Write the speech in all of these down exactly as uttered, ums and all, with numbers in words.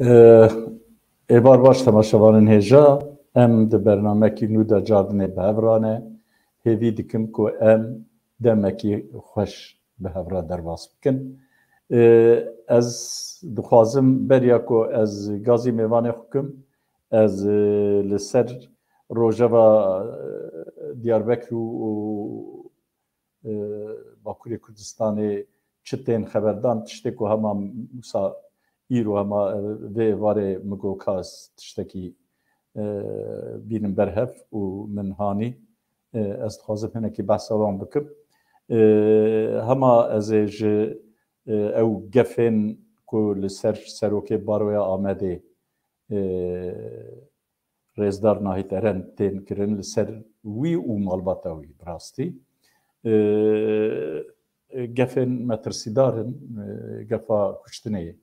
E, êvar baş temaşevanên hêja, em di bernamekî nû de cardinê bi hev rane. Hêvî dikim ku em demekî xweş bi hev re derbas bikin. E, ez dixwazim beriya ku ez gazî mêvanê xwe kim, ez, e, li ser rojeva, e, Diyarbekir û, û, e, Bakurê Kurdistanê çi tên xeberdan, tiştê ku hema wisa îro hema, e, vê êvarê min got ka ez tiştekî, e, bînim ber hev û min hanî, e, ez dixwazim hinekî behsa wan bikim. E, hema ez ê ji, e, ew gefên ku li ser serokê Baroya Amedê, e, Rêzdar Nahît Eren tên kirin li ser wî û malbata wî bi rastî. E, gefên metirsîdar in, e, gefa kuştinê,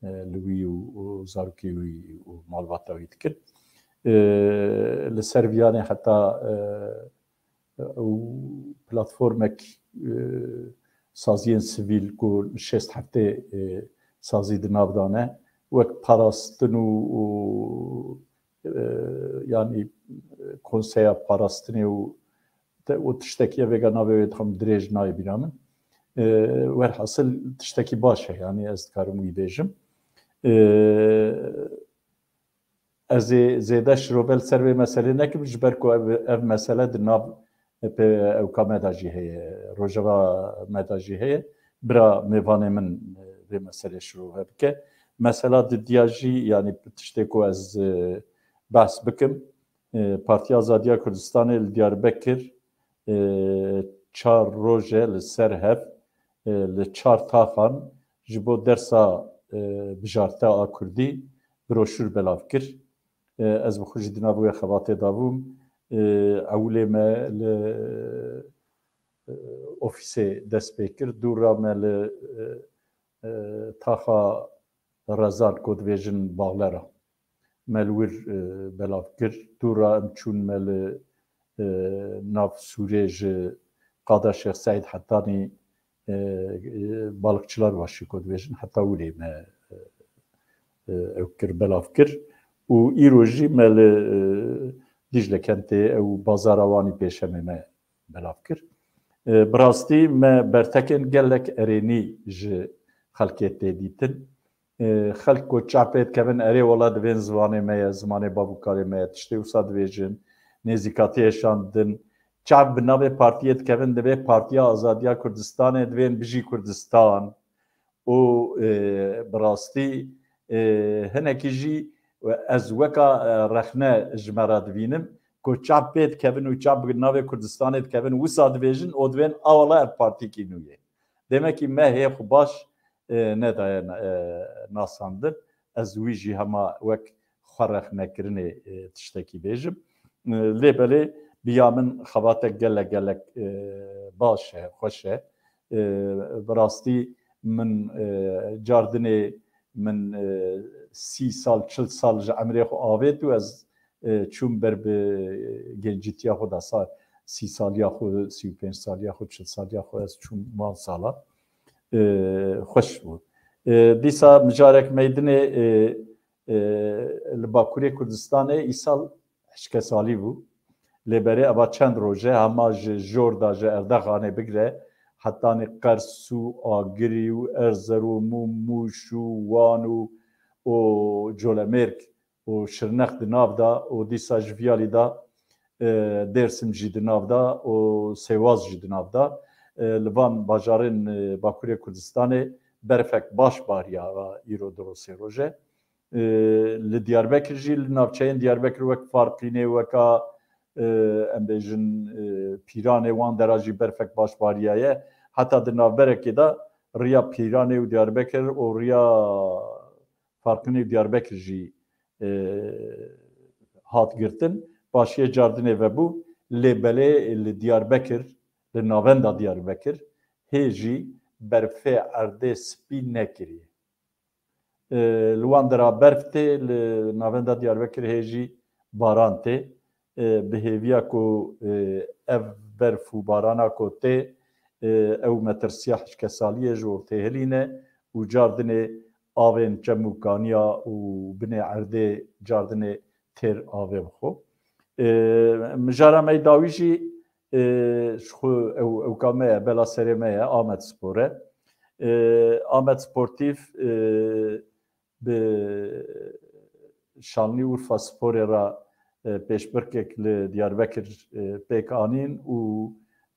e, li wî û, û zarokê wî û malbata wî dikin. E, li ser viyanê heta, e, ew platformek, e, saziyên sivîl ku şêst heftê, e, sazî di nav de ne, wek parastin û, û, e, yanî konseya parastinê û te-, û tiştekî vêga navê wê dixwim dirêj nayê bîra min. E, werhasil tiştekî baş e, yanî ez dikarim wî bêjim. E, Ez ê zêde şirove li ser vê meselê nekim, ji ber ku ev, ev mesele di nav pê-, ewka me de jî heye, rojeva me de jî heye. Bira mêvanê min vê meselê şirove bike. Mesela didiya jî, yanî tiştê ku ez, e, behs bikim, e, Partiya Azadiya Kurdistanê li Diyarbekir, e, çar roj e li ser hev, e, li çar taxan ji bo dersa, e, bijarte a kurdî broşûr belav kir. E, ez bi xwe jî di nav wê xebatê de bûm. E, ewilê me li, e, ofîsê dest pê kir, dû re me li, e, e, taxa Rezan ku dibêjin Baxlera. Me li wir, e, belav kir. Dû re em çûn me li, e, nav Sûrê ji qada Şêx Seîd Hetanî, e, e, Balıkçılar Başı ku dibêjin heta wirê me, e, e, ew kir, belav kir. Û îro jî me li, e, Dîcle kentê ew bazara Wanî pêşemê me belav kir. E, bi rastî me bertekên gelek erênî ji xelkê tê dîtin. E, xelk ku çav pê dikevin, erê wela divên zimanê me ye, zimanê bav û kalê me ye, tiştê wisa dibêjin, nêzîkatiyê şan didin. Çav bi navê partiyê dikevin, divê Partiya Azadiya Kurdistanê, divên Bijî Kurdistan. Û, e, bi rastî, e, hinekî jî ez weka, e, rexne ji me re dibînim ku çav pê dikevin û çav bi navê Kurdistanê dikevin, wisa dibêjin û divên a wela ev partîkî nû ye. Demekî me hê xwe baş, e, nedaye, e, nasandin. Ez wî jî hema wek xwe rexnekirinê, e, tiştekî bêjim. E, lê belê bi ya min xebatek gelek gelek, e, baş e, xweş e. E, bi rastî min, e, cardinê min, e, sî sal, çil sal ji emrê xwe avêt û ez, e, çûm ber bi gencîtiya xwe de, sa-, sî saliya xwe, sî û pênc saliya xwe, çil saliya xwe ez çûm van sala. E, xweş bû. E, dîsa mijarek meydinê, e, e, li Bakurê Kurdistanê îsal hişke salî bû. Lê berê eva çend roj e, hema ji jor da ji Erdexanê bigire, hetanî Qers û Agirî û Erzerûm û Mûş û Wan û, û Colemêrg û Şirnex di nav da û dîsa ji viyalî da, e, Dêrsim jî di nav da û Sêwaz jî di nav da. E, li van bajarên, e, Bakurê Kurdistanê berfek baş bariya îro du roj sê roj e. E, li Diyarbekir jî, li navçeyên Diyarbekir wek Farqînê, weka, e, em bêjin, e, Pîranê, wan dera jî berfek baş bariyaye. Heta di navberekê de riya Pîranê û Diyarbekir û riya Farqînê û Diyarbekir jî, e, hat girtin. Başiyê cardinê vebû, lê belê li Diyarbekir, li navenda Diyarbekir, hê jî berfê erdê spî nekiriye. E, li wan dera berf tê, li navenda Diyarbekir hê jî baran tê. E, bi hêviya ku, e, ev berf û barana ku tê, e, ew metirsiya hişkesaliyê ji ortê hilîne û cardinê avên çem û kaniya û binê erdê cardinê têr avê bixwe. E, mijara me yê dawî jî, e, ji xwe ew, ewka me ye, bela serê me ye, Amed Spor e. E, Amed Sportîf, e, bi Şanlıurfa Sporê re, e, pêşbirkek li Diyarbekir, e, pêk anîn û,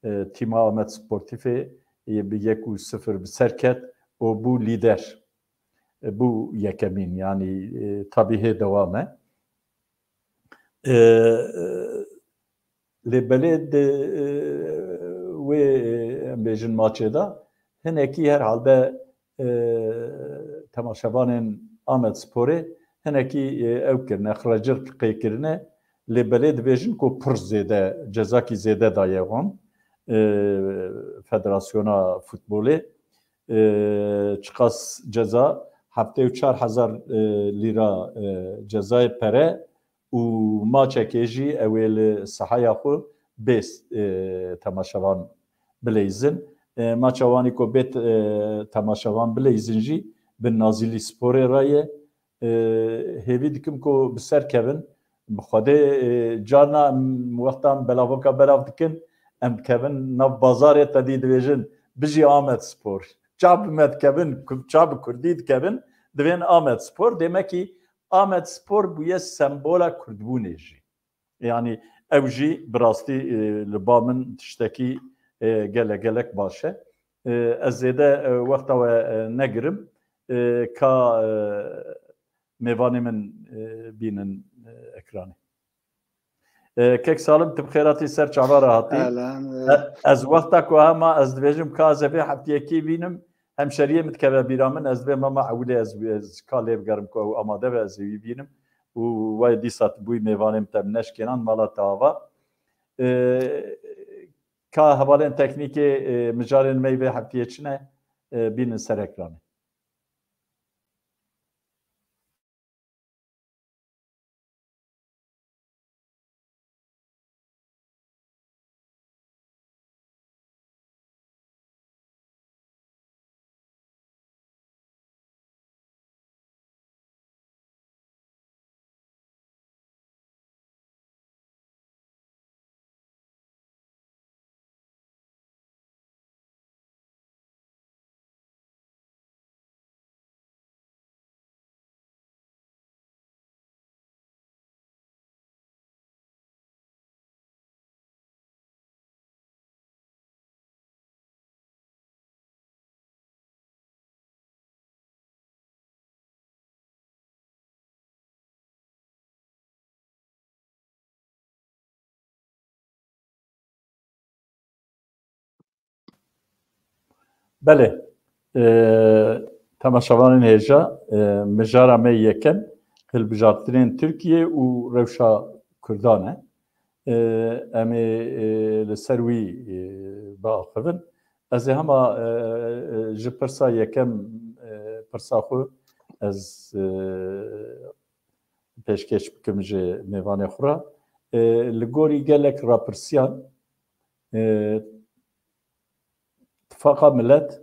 e, tîma Amed Sportîfê yê bi yek û sifir bi ser ket û bû lîder. E, bû yekemîn, yanî, e, tabî hê dewam e. E, e, Lê belê di, e, wê, e, em bêjin maçê de hinekî herhalde, e, temaşevanên Amed Sporê hinekî, e, ew kirine, xrecirk qê kirine. Lê belê dibêjin ku pir zêde, cezakî zêde daye wan, e, Federasyona Futbolê. E, çiqas ceza? Heftê û çar hezar, e, lîra, e, cezayê pere û maçekê jî ew ê li sehaya xwe bê, e, temaşevan bileyzin. E, maça wanî ku bê, e, temaşevan bileyzin jî bi Nazîlî Sporê re ye. E, hêvî dikim ku bi ser kevin. Bi Xwedê, e, carna em wexta em belavoka belav dikin, em dikevin nav bazarê, te dî dibêjin, "Bijî Amed Spor." Ça bi me dikevin, ku-, ça bi Kurdî dikevin, divên Amed Spor. Demekî Amed Spor bûye sembola kurdbûnê jî. Yanî ew jî bi rastî, e, li ba min tiştekî, e, gelek gelek baş e. E, ez zêde, e, wexta we, e, negirim. E, ka, e, mêvanê min, e, bînin, e, ekranê. E, Kek Salim, tu bi xêr hatî, ser çava re hatî. Elan, e, E, ez wexta ku hema ez dibêjim ka ez ê vê heftiyekî bînim, hemşeriyê min dikeve bîra min, ez dibêm hema ewilê ez, ez ka lê bigerim ku ew amade be, ez ê wî bînim. Û wayê dîsa tu bûyî mêvanê min, te min neşkênan, mala te ava. E, ka hevalên teknîkê, e, mijarên me yê vê heftiyê çi ne, e, bînin ser ekranê. Belê. E, temaşevanên hêja, e, mijara me yekem, hilbijartinên Tirkiye û rewşa Kurdan e. E, em ê, e, li ser wî, e, biaxivin. Ez ê hema, e, e, ji pirsa yekem, e, pirsa xwe ez, e, pêşkêş bikim ji mêvanê xwe re. E, li gorî gelek rapirsiyan, e, Tifaqa Milet,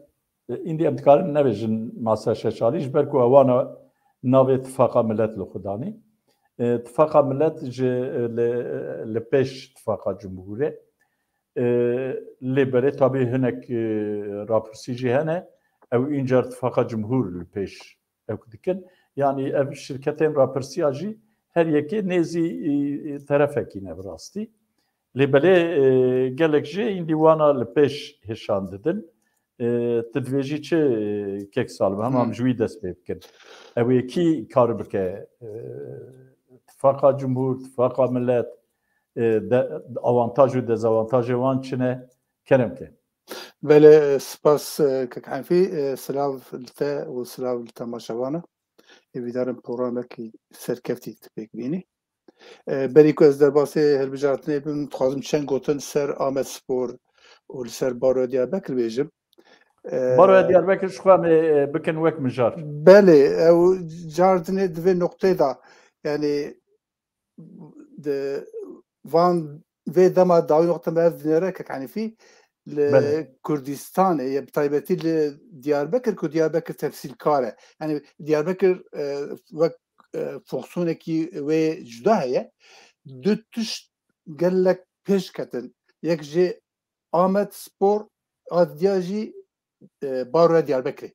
e, îndî em dikarin nebêjin masa şeş alî, ji ber ku ewana navê Tifaqa Milet li xwe danî. E, Tifaqa Milet ji, e, li, li pêş Tifaqa Cumhûrê. E, lê belê tabî hinek, e, rapirsî jî hene. Ew încar Tifaqa Cumhûr li pêş ew dikin. Yanî ev şirketên rapirsiya jî her yekê nêzî, e, terefekî ne bi rastî. Lê belê, e, gelek jê îndî wana li pêş hêşan didin. E, tu divêjî çi, e, Kek Salim? Hema em Hmm. ji wî dest pê bikin. Ew ê kî kar bike? E, Tifaqa Cumhûr, Tifaqa Milet, e, de, awantaj û dezawantajê wan çi ne? Kerem ke. Belê, spas, e, Kek Henfî, e, silav li te û silav li temaşevana. Hêvîdarim programekî serkeftî tu pêk bînî. E, berî ku ez derbasê hilbijartinê bim, dixwazim çend gotin ser Amed Spor û li ser Baroya Diyarbekir bêjim. E, Baroya Diyarbekir ji xwe em ê, e, bikin wek mijar. Belê, ew cardinê di vê noqteyê de, yanî di van vê dema dawî noqte me ev dinêre Kek Henîfî, li Kurdistanê, ya bi taybetî li Diyarbekir, ku Diyarbekir temsîlkar e. Yani Diyarbekir, e, wek, e, fonksiyonekî wê cuda heye. Du tişt gelek pêş ketin. Yek jî Amed Spor, a diya jî, e, Baroya Diyarbekirê.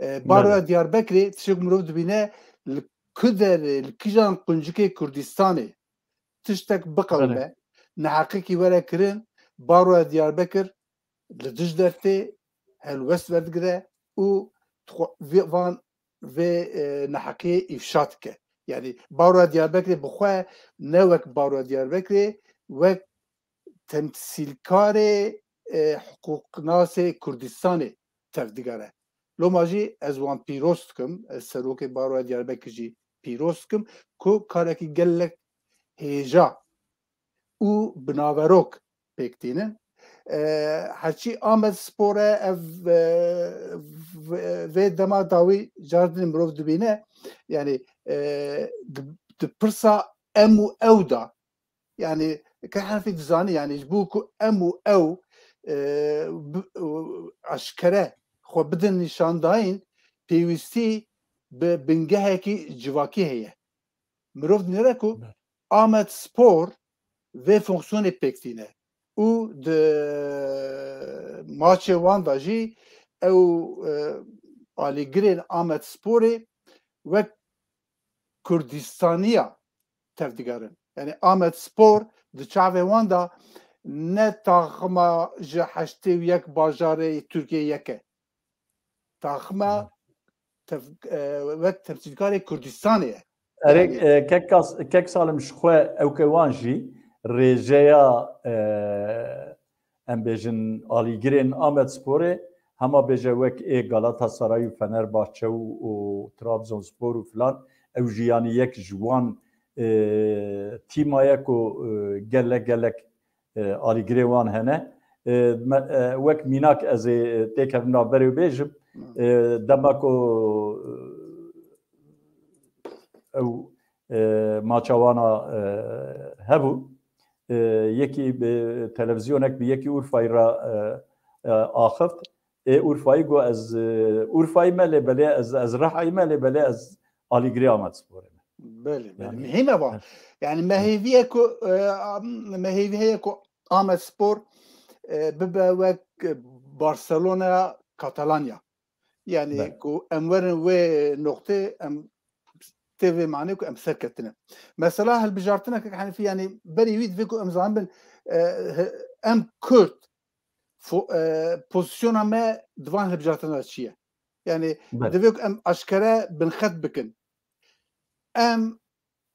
E, Baroya Diyarbekirê tiştek mirov dibîne li ku derê, li kijan quncikê Kurdistanê tiştek biqewime, neheqekî were kirin, Baroya Diyarbekir li dij dertê helwest werdigire û dixwe-, vê, van vê, e, neheqiyê îfşa dike. Yani Baroya Diyarbekirê bi xwe ne wek Baroya Diyarbekirê, wek temsîlkarê, e, hiqûqnasê Kurdistanê tevdigere. Loma jî ez wan pîroz dikim, ez serokê Baroya Diyarbekir jî pîroz dikim ku karekî gelek hêja û binaverok pêk tînin. E, herçî Amed Spor e, ev, e, v-, vê dema dawî car din mirov dibîne, yani, e, di, di pirsa em û ew da, yani, ke herfî dizanî, yani, ji bo ku em û ew, e, bi, aşkere xwe bidin nîşandayîn, pêwîstî bi bingehekî civakî heye. Mirov dinêre ku Amed Spor vê fonksiyonê pêk tîne û di maçê wan de jî ew, e, alîgirên Amed Sporê wek Kurdistaniya tevdigerin. Yani Amed Spor di çavê wan de ne taxima ji heştê û yek bajarê Tirkiyê yek e. Taxima tev-, e, wek temsîlkarê Kurdistanê ye. Erê, Yani e, kek Kas-, kek Salim ji xwe ew ke wan jî rêjeya, e, em bêjin alîgirên Amed Sporê, hema bêje wek ê Galatasaray û Fenerbahçe û, û Trabzonspor û filan, ew jî yanî yek ji wan, e, tîma ye ku, e, gelek gelek, e, alîgirê wan hene. E, me, e, wek mînak ez ê têkevim navberê û bêjim, Hmm. e, dema ku, e, ew, e, maça wana, e, hebû, e, yekî bi televîzyonek bi yekî Urfayê re, e, e, axift. Ê Urfayî got, ez, e, Urfayî me lê belê, ez, ez Rihayî me lê belê, ez alîgirê Amed Sporê me. Belê, belê. Yani, Mihîm e va. Evet. Yani mehêvî ye ku, e, am-, mehêvî heye ku Amed Spor, e, bibe wek, e, Barcelona Katalanya. Yani Belê. ku em werin wê noqtê, em tê vê manê ku em serketine. Mesela hilbijartinek Henifî, yani berî wî divê ku em zanibin, e, he-, em Kurd fo-, e, pozisyona me di van hilbijartina çi ye? Yani Belê. divê ku em aşkere binxet bikin. Em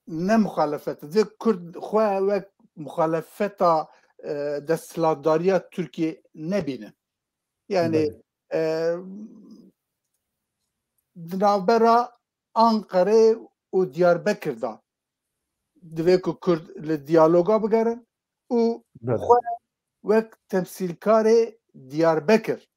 ne muxalefet, divê Kurd xwe wek muxalefeta, e, desthilatdariya Tirkiyê nebînin. Yani, Belê. e, di navbera Anqerê û Diyarbekir de divê ku Kurd li diyaloga bigerin û Belê. xwe wek temsîlkarê Diyarbekir,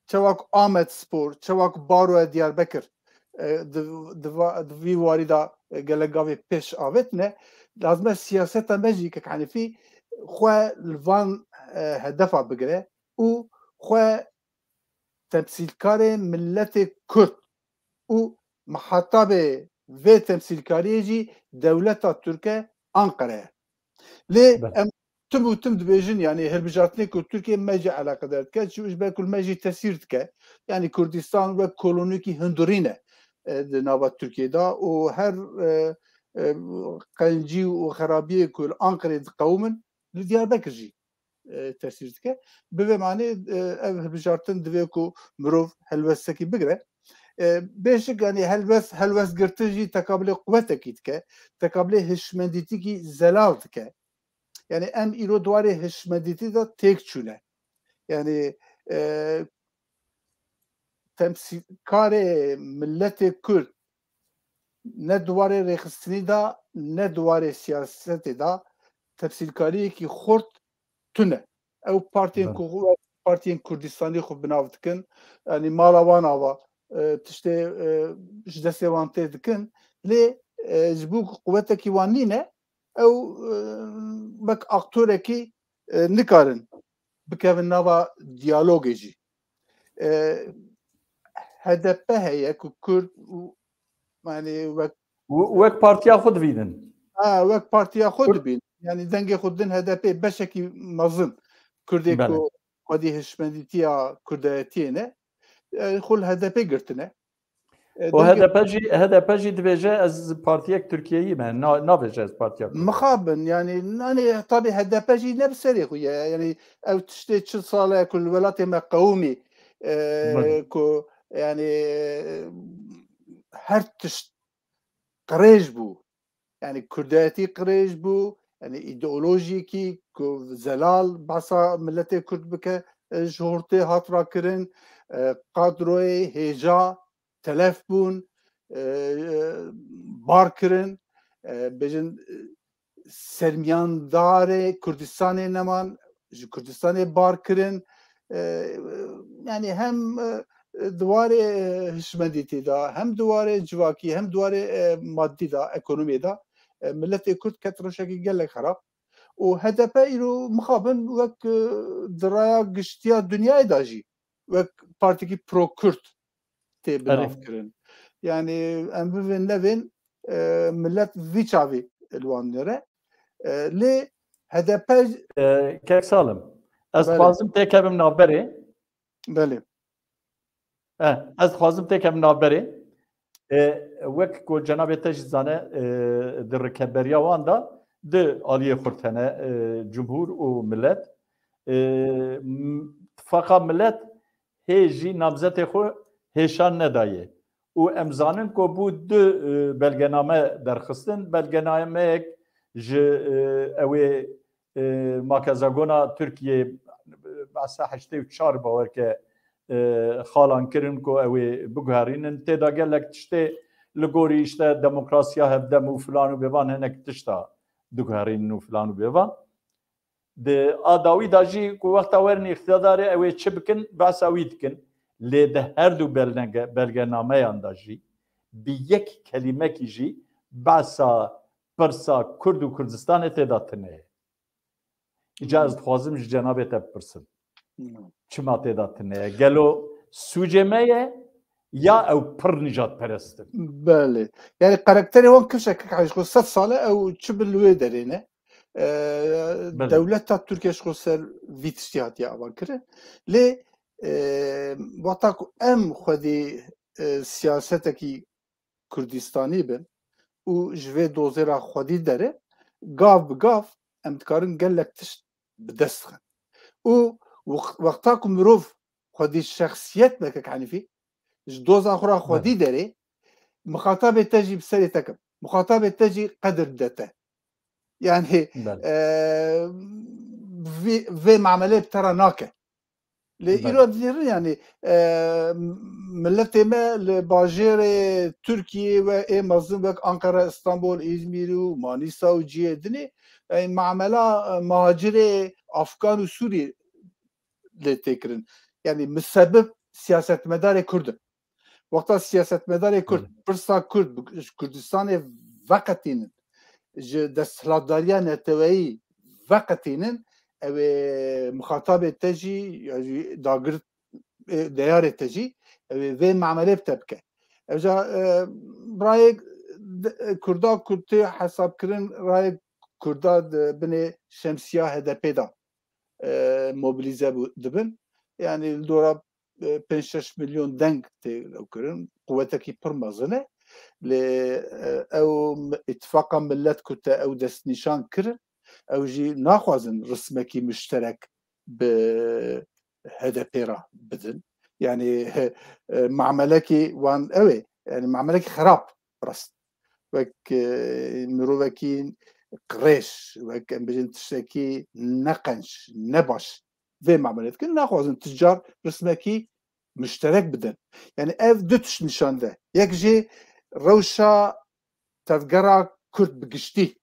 çawa ku Amed Spor, çawa ku Baroya Diyarbekir, e, di, di va-, di vî warî de, e, gelek gavê pêş avêtine, lazim e siyaseta me jî, kek Henîfî, xwe li van, e, hedefa bigire û xwe temsîlkarê miletê Kurd û mihetabê vê temsîlkariyê jî dewleta Tirk e, Anqere ye. Lê Belê. em tim û tim dibêjin, yani hilbijartinê ku Tirkiye me jî eleqedar dike, çi ji ber ku me jî tesîr dike. Yani Kurdistan wek kolonîkî hundirîn e, e, di nava Tirkiyê de û her, e, e, qencî û xerabiyê ku li Anqerê diqewimin, li Diyarbekir jî, e, tesîr dike. Bi vê manê, e, ev hilbijartin divê ku mirov helwestekî bigire. E, bêşik, yani helwest, helwestgirtin jî tekabilê quwetekî dike, tekabilê hişmendîtîkî zelal dike. Yani em îro di warê hişmendîtî de têk çûne. Yani, e, temsîlkarê miletê Kurd ne di warê rêxistinî de, ne di warê siyasetê de temsîlkariyekî xurt tune. Ew partiyên Belê. ku, partiyên Kurdistanî xwe bi nav dikin, yani mala wan ava, e, tiştê, e, ji destê wan tê dikin. Lê, e, ji bo ku quwetekî wan nîne, ew, e, wek aktorekî, e, nikarin bikevin nava diyalogê jî. E, H D P heye ku Kurd û, yani, wek Wek partiya xwe dibînin. Ha, wek partiya xwe dibîn. Yani dengê xwe din H D P beşekî mezin. Kurdê ku xwedî hişmendîtiya kurdayetiyê ne, e, xwe li H D P girtine. E, O H D P jî, H D P jî dibêje ez partiyek Tirkiyeyî me. Na, nabêje ez partiyek Tirkiyeyî. Mixabin, yani, yani, tabi H D P jî ne bi serê xwe ye. Yani ew tiştê çil sal e ku li welatê me qewimî, e, ku yani, e, her tişt qirêj bû. Yani kurdayetî qirêj bû. Yani îdeolojîkî ku zelal behsa miletê kurd bike, e, ji hortê hat rakirin, e, kadroyê hêja telef bûn, e, e, bar kirin, e, bêjin, e, sermiyandarê Kurdistanê neman, ji Kurdistanê bar kirin. E, yani hem, e, di warê, e, hişmendîtî de, hem di warê civakî, hem di warê, e, madî de, ekonomiyê de, e, miletê Kurd ket rewşekî gelek xerab. Û H D P îro mixabin wek, e, di raya giştiya dinyayê de jî wek partîkî pro-Kurd tê binavkirin. Yani em bivên nevên, e, milet vî çavî li wan nêre. E, lê H D P... E, Kek Salim, ez dixwazim têkevim navberê. Belê. E, ez dixwazim têkevim navberê. E, wek ku cenabê te jî zane, e, di rikeberiya wan de di aliyê xurt hene, e, cumhur û milet. E, m-, tifaqa milet hê jî namzetê xwe hêşan nedaye. Û em zanin ku bû du, e, belgename derxistin. Belgenameyek ji, e, ew ê, e, makezagona Tirkiyê, behsa heştê û çar bawer ke, e, xalan kirin ku ew ê biguherînin. Tê de gelek tiştê li gorî işte demokrasiya hevdem û filan û bêvan hinek tişta diguherînin û filan û bêvan. Di a dawî de jî ku wexta werin îqtidarê ew ê çi bikin, behsa wî dikin. Lê di her du belnege-, belgenameyan de jî bi yek kelîmekî jî behsa pirsa Kurd û Kurdistanê tê de tune ye. Îca ez dixwazim ji cenabê te bipirsim. Çima tê de tune ye? Gelo sûcê me ye ya ew pir nîjadperest in? Belê. Yani karakterê wan kifşe kek Hecî, sed sale ew çi bi li wê derê ne? E, Belê. Dewleta Tirkiye ji xwe ser vî tiştî hatiye avankirin. Lê, e, wexta ku em xwedî, e, siyasetekî Kurdistanî bin û ji vê dozê re xwedî derin, gav bi gav em dikarin gelek tişt bi dest xin. Û wex-, wexta ku mirov xwedî şexsiyet be kek Henîfî, ji doza xwe re xwedî derê, mixatabê te jî bi serê te kim. Mixatabê te jî qedir dide te. Yani, Belê. e, vê, vê mamelê bi te re nake. Lê Belê. îro dizêrin, yani, e, miletê me li bajêrê Tirkiyê we ê mezin wek Ankara, Stenbol, Îzmîr û Manîsa û cihê dinê, e, mamela, e, muhacirê Afgan û Sûrî lê tê kirin. Yani misebib siyasetmedarê Kurd in. Wexta siyasetmedarê Kurd, Hı. pirsa Kurd, bi-, ji Kurdistanê veqetînin, ji desthilatdariya neteweyî veqetînin, ew ê mixatabê te jî, ya jî dagir, ê, deyarê te jî, ew ê vê mamelê bi te bike. Ev ca, e, rayek de-, Kurda ku tê hesabkirin, rayek Kurda di binê şemsiya H D P de, e, mobilize bû-, dibin. Yani li dora, e, pênc şeş milyon deng tê ew kirin. Quwetekî pir mezin e. Lê, e, ew m-, îtifaqa milet ku te ew destnîşan kirin, ew jî naxwazin rismekî muşterek bi H D P re bidin. Yani, e, mamelekî wan ew ê, yani mamelekî xerab rast. Wek, e, mirovekî qirêj, wek em bêjin tiştekî ne qenc, ne baş. Vê mamelê dikin, naxwazin tu car rismekî muşterek bidin. Yani ev du tişt nîşan de. Yek jî rewşa tevgera Kurd bi giştî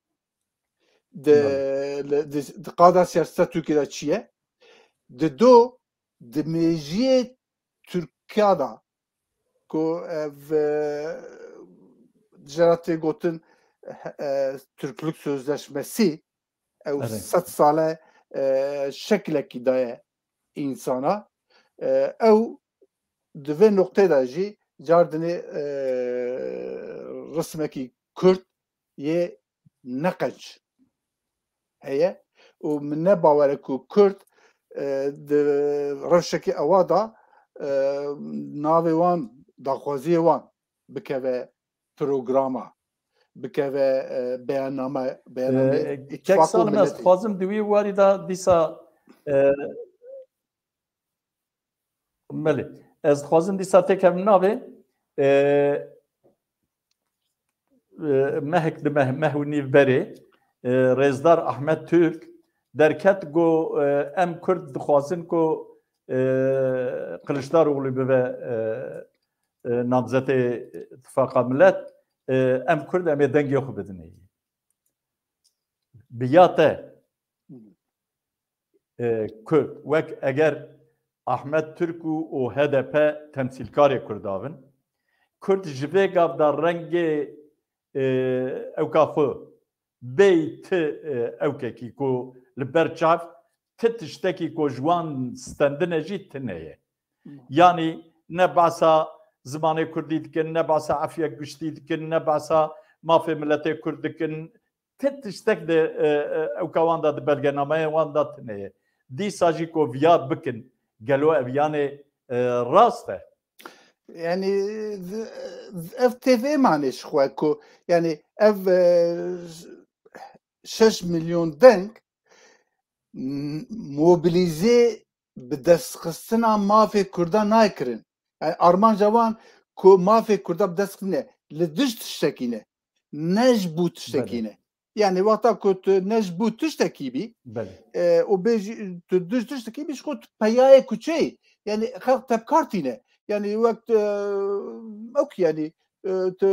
di, Belê. li, di, di qada siyaseta Tirkiye de çi ye? Di do, di mêjiyê Tirkiya de ku ev, e, jera tê gotin, e, Türklük Sözleşmesi, ew Erê. sed sale, e, şekilekî daye însana, e, ew di vê noqtê de jî cardinê, e, rismekî Kurd yê neqenc heye û min ne bawer e ku Kurd, e, di rewşekî ewa de, e, navê wan, daxwaziyê wan bikeve programa, bikeve, e, beyanname, beyanname. E, kek Salim, ez dixwazim di wî warî de dîsa, e, belê, ez dixwazim dîsa têkevim navê, e, e, mehek di meh, meh û nîv berê, e, rêzdar Ahmet Türk derket, got, e, em Kurd dixwazin ku, e, Kiliçdaroglu bibe, e, e, namzetê Tifaqa Millet, e, em Kurd em ê dengê xwe bidinê. Bi ya te, e, Kurd, wek eger Ahmet Türk û, û H D P temsîlkarê Kurda bin, Kurd ji vê gav de rengê, e, ewka xwe bêy ti, e, ewkekî ku li ber çav ti tiştekî ku ji wan stendine jî tune ye. Yanî ne behsa zimanê kurdî dikin, ne behsa efya giştî dikin, ne behsa mafê miletê kurd dikin. Ti tiştek de, e, e, ewka wan de di belgenameyê wan de tune ye. Dîsa jî ku viya bikin, gelo ev yanê, e, rast e? Yanî, ev tê vê manê ji xwe ku, yanî, ev, e, şeş milyon deng m-, mobilîzê bi destxistina mafê Kurda nayê kirin. Yani armanca wan ku mafê Kurda bi dest xistine, li dij tiştekî ne. Ne ji bo tiştekî Belê. ne. Yani wexta ku tu ne ji bo tiştekî bî, Belê. e, û bêjî, tu dij tiştekî bî, ji xwe tu peyayê kuçeyê. Yani xelq te bi kar tîne. Yani wek, e, ok yani, e, tu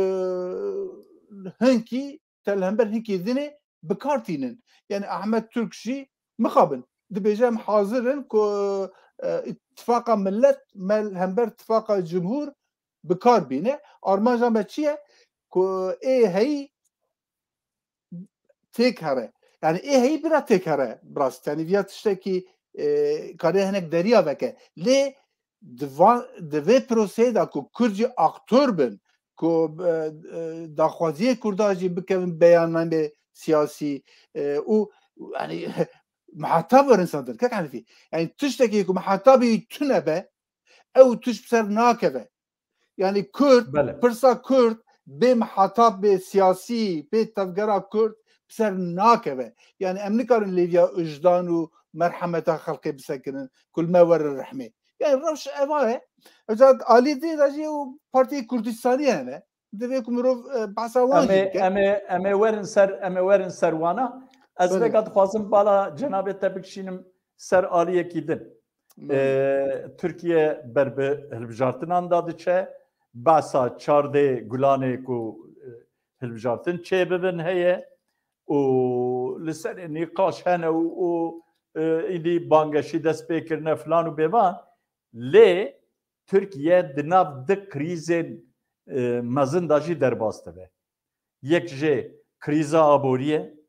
hinkî te li hember hinkî dinê bi kar tînin. Yani Ahmet Türk jî mixabin. Dibêje em hazir in ku, e, îtifaqa millet me li hember tifaqa cumhur bi kar bîne. Armanca me çi ye? Ku ê heyî têk here. Yani ê heyî bira têk here. Bi rast. Yani viya tiştekî, e, kare hinek deriya veke. Lê di va-, di vê proseyê de ku Kurd jî aktor bin, ku, e, e, daxwaziyê Kurda jî bikevin beyannamê siyasî, e, û, yani, mihetab werin sandir. Kek Henefî. Yani tiştekî ku mihetabî tune be, ew tişt bi ser nakeve. Yani Kurd, Belê. pirsa Kurd bê mihetab, bê siyasî, bê tevgera Kurd bi ser nakeve. Yani em nikarin lêviya wijdan û merhemeta xelkê bisekirin, ku li me werin rehmê. Yani rewş eva ye. Eca alî dê de jî û Partiyê Kurdistanî hene. Divê ku mirov, e, behsa wan Em jî ê, bike. em ê, em ê werin ser, em ê werin ser wana. Ez Belê. vêga dixwazim bala cenabê te bikişînim ser aliyekî din. Belê. E, Tirkiye ber bi hilbijartinan de diçe. Behsa çardê Gulanê ku, e, hilbijartin çêbibin heye û li serê nîqaş hene û, û, e, îdî bangeşî dest pê kirine filan û bêvan. Lê Tirkiye di nav di krîzên, e, mezin de jî derbas dibe. Yek jê krîza aborî ye.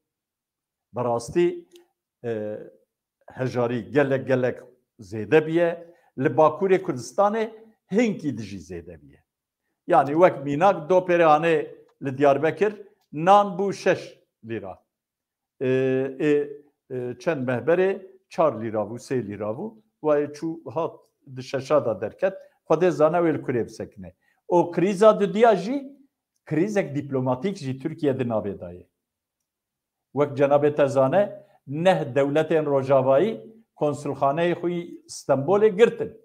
Bi rastî, e, hejarî gelek, gelek zêde bûye. Li Bakurê Kurdistanê hinkî di jî zêde bûye. Yanî wek mînak, do pêre hanê li Diyarbekir nan bû şeş lîra. E, ê, e, çend meh berê çar lîra bû, sê lîra bû. Wayê çû hat di şeşa de derket. Xwedê zane wê li kurê bisekine. Û krîza dudiya jî, krîzek dîplomatîk jî Tirkiye di navê de ye. Wek cenabê te zane, neh dewletên Rojavayî konsulxaneyê xwe yî Stenbolê girtin.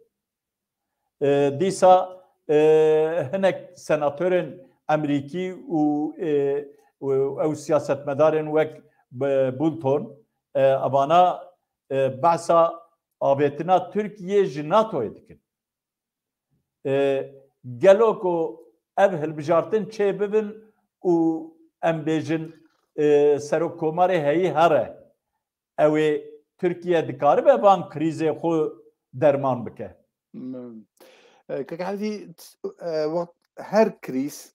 E, dîsa, e, hinek senatorên Emerîkî û, e, û ew siyasetmedarên wek Bolton, e, evana, e, behsa avêtina Tirkiyê ji NATOyê dikin. E, gelo ku ev hilbijartin çêbibin û em bêjin, e, serokkomarê heyî here, ew ê Tirkiye dikaribe van krîzê xwe derman bike? Hmm. E, Kek Hevî, e, wext her krîz,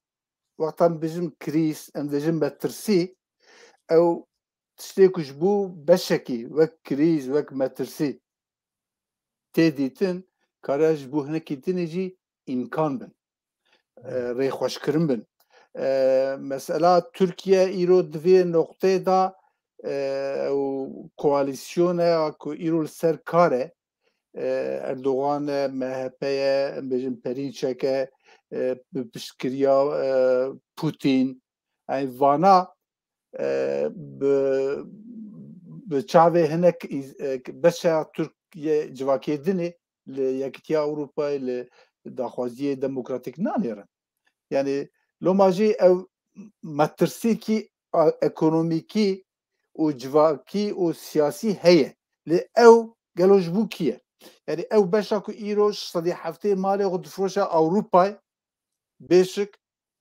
wexta em bijim krîz, em dibêjin metirsî, ew tiştê ku ji bo beşekî wek krîz, wek metirsî, tê dîtin, kare ji bo hinekî dinê jî îmkan bin, e, rêxweşkirin bin. E, mesela Tirkiye îro di vê noqtê de, e, ew koalîsyona ku îro li ser kar e, e, Erdogan e, M H P ye, em bêjin Perînçek e, e, bi piştgiriya, e, Putin. Ev vana, e, bi, bi çavê hinek îz-, e, beşa Tirkiye civakê dinê li Yekîtiya Ewropayê, li daxwaziyê demokratîk nanêrin. Yani loma jî ew metirsîkî a-, ekonomîkî û civakî û siyasî heye. Lê ew gelo ji bo kî ye? Yani ew beşa ku îro ji sedî heftê malê xwe difroşe Ewropayê, bêşik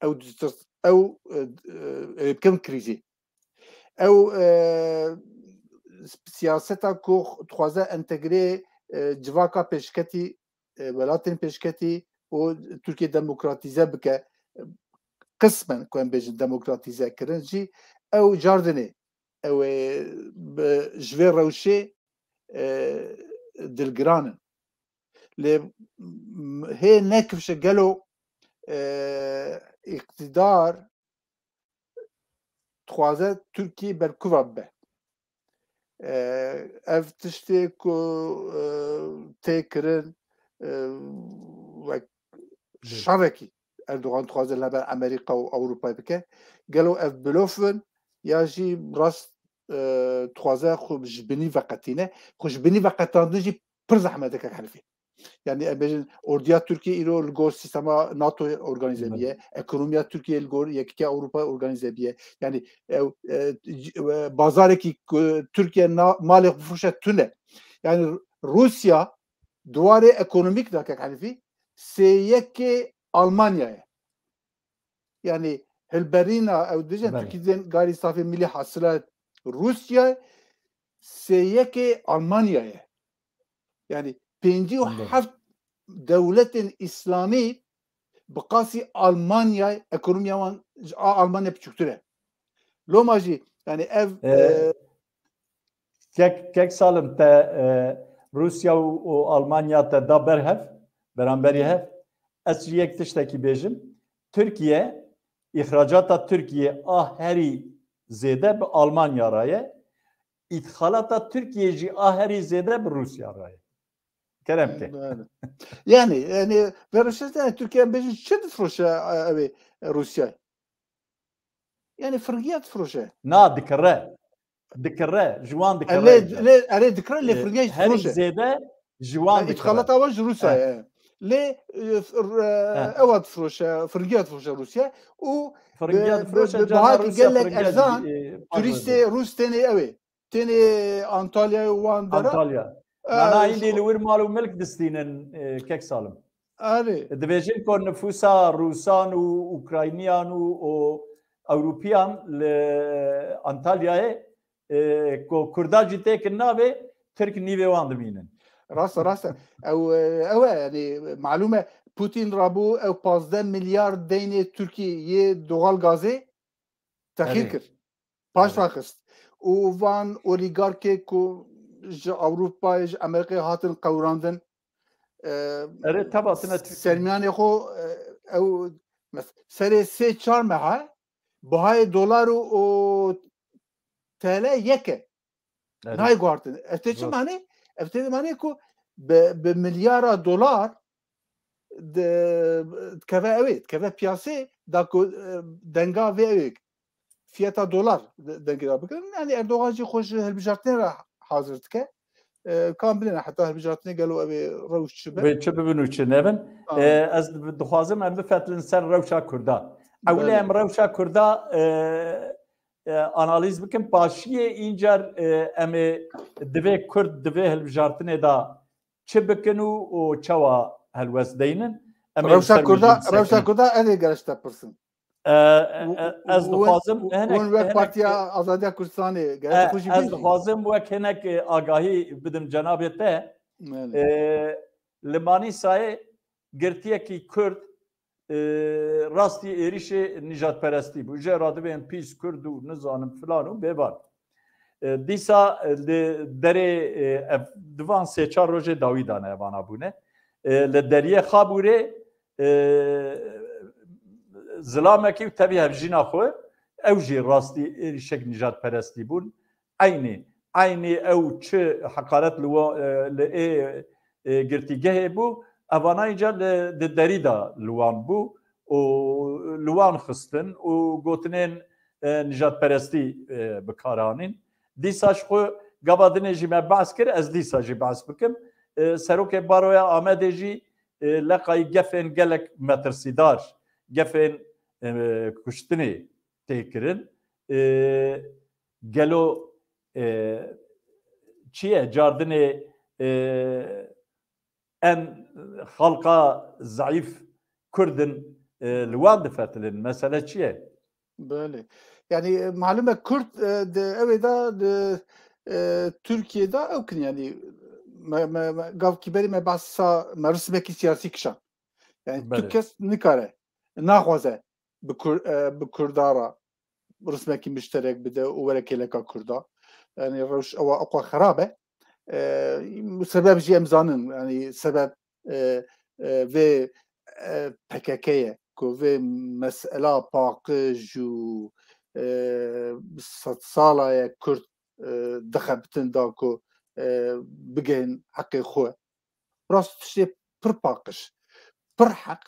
ew ditirs-, ew, e, e, ê bikin krîzê. Ew, e, siyaseta ku dixwaze entegrê, e, civaka pêşketî, e, welatên pêşketî û Tirkiye demokratîze bike, qismen ku em bêjin demokratîze kirin jî, ew cardinê, ew ê bi, ji vê rewşê, e, dilgiran in. Lê, m-, hê nekifşe gelo, e, îqtîdar dixwaze Tirkiyê berkuva bibe. E, ev tiştê ku, e, tê kirin, e, wek şerekî Erdogan dixwaze li hember Amerîka û Ewropayê bike. Gelo ev blof in ya jî rast, e, dixwaze xwe ji binî veqetîne? Xwe ji binî veqetandin jî pir zehmet e kek Henîfî. Yani em bêjin ordiya Tirkiyê îro li gor sîstema NATO organîze bîye. Ekonomiya Tirkiyê li gor Yekîtiya Ewropayê organîze bîye. Yani ew, e, c-, e, bazarekî ku Tirkiye na-, malê xwe bifroşe tune. Yani Rûsya di warê ekonomîk de kek Henîfî sê yekê Almanya ye. Yani hilberîna ew dibêjin Tirkî dibên gayri safê milî hasila Rûsya sê yekê Almanya ye. Yani pêncî û heft dewletên Îslamî bi qasî Almanya, ekonomiya wan ji a Almanya biçûktir e. Loma jî yani ev, e, Kek, Kek Salim, te, e, Rûsya û, û Almanya te da ber hev, beramberî hev. Ez jî yek tiştekî bêjim. Tirkiye, îxracata Tirkiye a herî zêde bi Almanya re ye. Îtxalata Tirkiye jî a herî zêde bi Rûsya re ye. Kerem ke. Yani, yani, verişte Tirkiye em bêjin çi difroşe, e, ew ê, e, Rûsya? Yani firgiya difroşe. Na, dikire. Dikire, ji wan dikire. Lê, lê, erê dikire, lê firgiya jî difroşe. Herî zêde ji wan dikire. Îtxalata wan ji Rûsya ye. Lê, e, f-, r-, e, ewa difroşe, firgiya difroşe Rûsya. Û firgiya difroşe, bi, bi, bihayekî gelek erzan, e, turîstê Rûs tênê ew ê. Tênê Antalyayê û wan dera. Antalya. E, na, na, îndî li wir mal û milk distînin, e, Kek Salim. Erê. Dibêjin ku nifûsa Rûsan û Ukrayniyan û, û Ewropiyan li Antalyayê, e, ku Kurda jî têkin navê, Tirk nîvê wan dimînin. Rast e, rast e. Ew, e, ew e, yani, malûm e, Putin rabû ew pazdeh milyar deynê Tirkiyê yê doğal gazê texîr kir. Paş ve xist. Û van olîgarkê ku ji Ewropayê, ji Amerîkayê hatin qewrandin, e, Erê, teva tine Tirkiye. Sermiyanê xwe, e, ew, mes-, serê sê çar meha bihayê dolar û, û T L yek e. Erê. Nayê guhartin. Ev tê çi manê? Ev tê manê ku bi, bi milyara dolar di-, dikeve ew ê, dikeve piyasê, da ku, e, denga vê ew ê, fiyata dolar de-, dengê da bikirin. Yani Erdogan jî xwe ji hilbijartinê re hazir dike. E, kam bilêne heta hilbijartinê gelo ew ê rewş çi be? Wê çi bibin û çi nebin? E, ez dixwazim em bifetlin ser rewşa Kurda. Ewle em rewşa Kurda, e, e, analîz bikin. Paşiyê încar, e, em ê divê Kurd, divê hilbijartinê de çi bikin û, û çawa helwest deynin? Em ê Rewşa Kurda, rewşa Kurda ez ê gere ji te pirsim. E, e, e, ez dixwazim hinek, wek hinek Partiya Azadiya Kurdistanê gere, e, xwe jî ez bêjî. Dixwazim wek hinek, e, agahî bidim cenabê te. E, li Manîsayê girtiyekî Kurd, e, rastî êrişê nîjadperestî bû. Jê re dibên pîs Kurd û nizanim filan û bêvan. E, dîsa, e, li derê, e, ev, di van sê çar rojê dawî dane evana bûne. E, li deriyê Xabûrê, e, zilamekî û tevî hevjîna xwe, ew jî rastî êrîşek nijadperestî bûn. Eynî, eynî ew çi heqaret li wa, e, li ê, e, girtîgehê bû, evana înca li, di derî de li wan bû û li wan xistin û gotinên, e, nijadperestî, e, bi kar anîn. Dîsa ji xwe gava dinê jî me behs kir, ez dîsa jî behs bikim. E, Serokê Baroya Amedê jî, e, leqayî gefên gelek metirsîdar, gefên, e, kuştinê tê kirin. E, gelo, e, çi ye? Cardinê, e, em xalqa zeîf Kurd in, e, li wan difetilin. Mesele çi ye? Belê. Yani, e, malum e Kurd, e, di, ew ê de, di, e, Tirkiyê de ew kin, yani, me, me, me, gavkî berî me behsa, me rismekî siyasî kişand. Yani, tu Belê. kes nikare, naxwaze bi Kur-, e, bi Kurda re rismekî muşterek bide û were kêleka Kurda. Yani, rewş ewa, ewa xerab e. E, sebeb jî em zanin, yani, sebeb, e, e, vê, e, P K K ye, ku vê mesela paqij û, e, sedsala ye Kurd, e, dixebitin da ku, e, bigihên heqê xwe. Rast tiştê pir paqij, pir heq,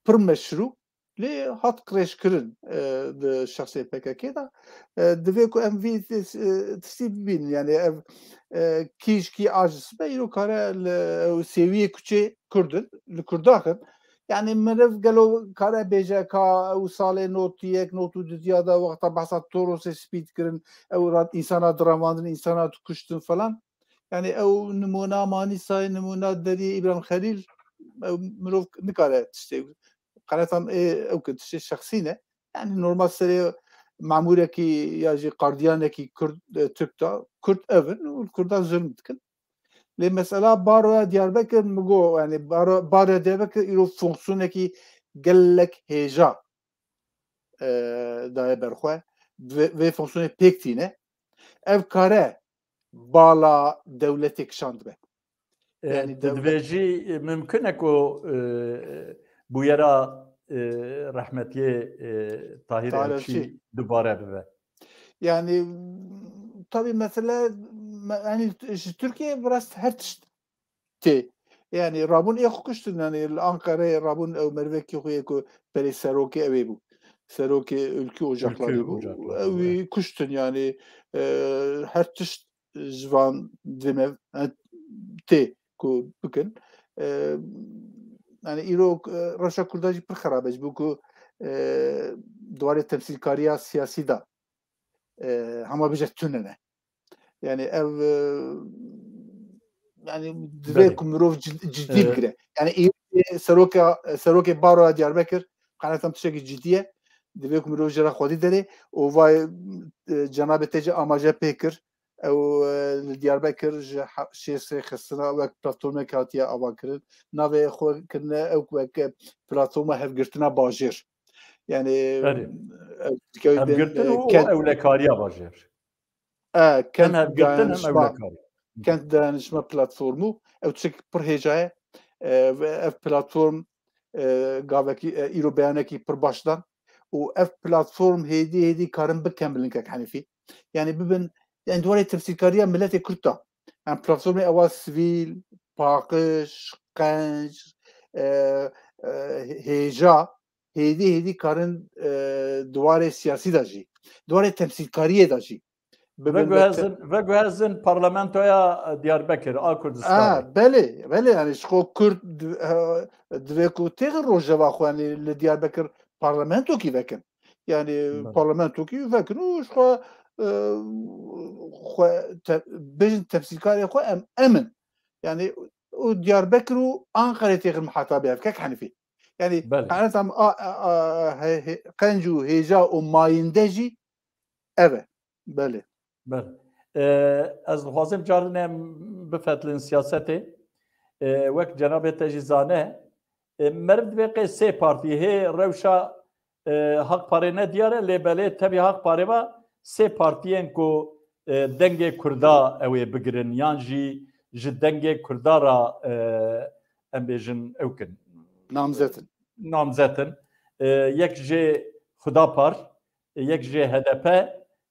pir meşrû, lê hat qirêjkirin, e, di şexsê P K K de. E, divê ku em vî tis-, e, tiştî bibînin. Yani ev, e, kî ji kî aciz be, îro kare li, e, sêwiyê kuçê Kurd in, li Kurdax in. Yani meriv gelo kare bêje ka ew salê notî yek, notî du diya de wexta behsa Torosê spî dikirin, ew ra-, însana direvandin, însana dikuştin falan. Yani ew nimûna Manîsayê, nimûna deriyê Îbrahîm Xelîl, ew mirov nikare tiştê, qeretan ê ew ki tiştê şexsî ne. Yani normal serê memûrekî ya jî qardiyanekî Kurd, e, Tirk da, Kurd ev in û li Kurdan zulm dikin. Lê mesela baroya Diyarbekir mi got, yani baro-, baroya Diyarbekir îro fonksiyonekî gelek hêja, e, daye ber xwe. Vê, vê fonksiyonê pêk tîne. Ev kare bala dewletê kişand be. E, Yani tu dewlet dibêjî, e, mimkun e ku, e, bûyera, e, rehmetiyê, e, Tahir Tahir Elçî Elçî. dubare bibe? Yani, tabii mesele, me-, yani ji Tirkiyê biraz her tişt tê. Yani rabûn ê xwe kuştin, yani li Ankarayê rabûn ew merivekî xwe yê ku berê serokê ew ê bû. Serokê Ülkü Ocakları Ülkü bû. Ocakları, Ew ê evet. kuştin yani, e, her tişt ji van divê me, e, tê ku bikin. E, yani îro, e, rewşa Kurda jî pir xerab e, ji bo ku, e, di warê temsîlkariya siyasî de, e, hema bêje tune ne. Yani ev, e, yani divê Belê. ku mirov cid-, cidî E, bigire. Yani îro seroka, serokê baroya Diyarbekir qenetan tiştekî cidî ye. Divê ku mirov jê re xwedî derê û vay, e, cenabê te jî amaje pê kir. Ew, e, li Diyarbekir ji ha-, şêst rêxistina wek platformek hatiye avakirin. Navê xwe kirine ew wek, e, platforma hevgirtina bajêr. Yani, Erê. ew dikewî Hevgirtin bên, e, û kent ewlekariya bajêr. E, Hem kent hevgirtin hem dayanışma, ewlekariya. kent dayanışma platformu. Ew tiştek pir hêja ye. E, ve ev platform, e, gavekî, e, îro beyanekî pir baş dan. Û ev platform hêdî hêdî karin bikemilin kek Henîfî. Yani bibin, yani di warê temsîlkariya miletê Kurd de. Em platformê ewa sivîl, paqij, qenc, e, e, hêja, hêdî hêdî karin, e, di warê siyasî de jî, di warê temsîlkariyê de jî. Bibin wek te- Veguhezin, veguhezin parlamentoya Diyarbekir a Kurdistanê. Ah, belê, belê, yani ji xwe Kurd di-, e, divê ku têxin rojeva xwe, yani li Diyarbekir parlamentokî vekin. Yani Belê. parlamentokî vekin û ji xwe, e, xwe te-, bêjin temsîlkarê xwe em, em in. Yani û Diyarbekir û Ankarê têxin mihetabê ev kek Henîfî. Yani Belê. qenetan a, a, a, he-, he-, qenc û hêja û mayînde jî ev e. Belê. Belê. E, ez dixwazim carine em bifetlin siyasetê. E, wek cenabê te jî zane, e, meriv divê qê sê partî hê rewşa, e, Hak Parê ne diyar e, lê belê tevî Hak Parê va sê partiyên ku e, dengê Kurda ew ê bigirin, yan jî ji dengê Kurda re, e, em bêjin ew kin. Namzetin. Namzetin. E, yek jê Xudapar, e, yek jê H D P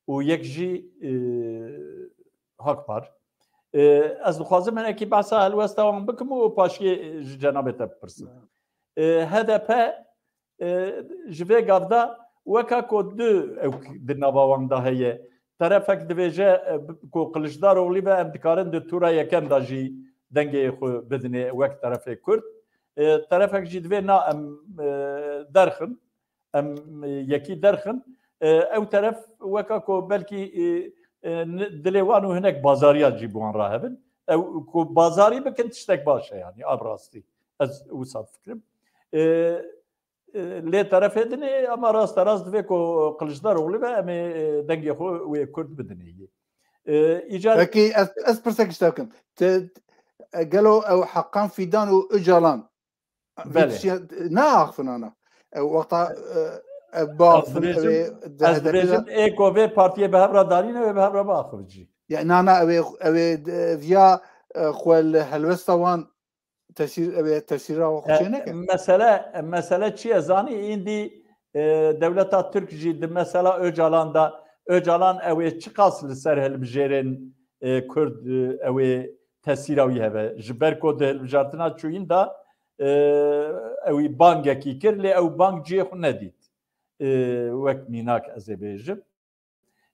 û yek jî, e, Hakpar. E, ez dixwazim hinekî behsa helwesta wan bikim û paşiyê ji cenabê te bipirsim. E, H D P, e, ji vê gav de weka ku du ewk di nava wan de heye. Terefek divêje, e, bi-, ku Kiliçdaroglî ve em dikarin di tura yekem de jî dengê xwe bidinê wek terefê Kurd. E, terefek jî divê na em, e, derxin, em, e, yekî derxin. E, ew teref weka ku belkî, e, e, n-, dilê wan û hinek bazariya jî bi wan rahebin. Ew ku bazarî bikin tiştek baş e, yanî, a bi rastî. Ez wisa difikirim. E, e, lê terefê din ê, ama rasterast divê ku Kiliçdaroglî ve em ê, e, dengê xwe wê Kurd bidinê yê. E, îcar Peki ez, ez pirsek ji te bikim. Te, e, gelo ew Hakan Fidan û Ocalan Belê. Vî tiştî naaxifin ana. Ew wexta, e, ev biaxifin, Ez dibêjim, ew ê ez dibêjim, ê ku vê partiyê bi hev re danîne, wê bi hev re biaxivin jî. Ya, na, na, ew ê, ew ê, e, viya, e, xwe li helwesta wan tesîr, ew ê tesîra xwe E, çê neke. Mesele, mesele çi ye zanî? Îndî, e, dewleta Tirk jî di mesela Ocalan de, Ocalan ew ê çiqas li ser hilbijêrên, e, Kurd, e, ew ê tesîra wî hebe. Ji ber ku di hilbijartina çûyîn de, e, ewî bangekî kir, lê ew bang cihê xwe nedît. E, wek mînak ez ê bêjim.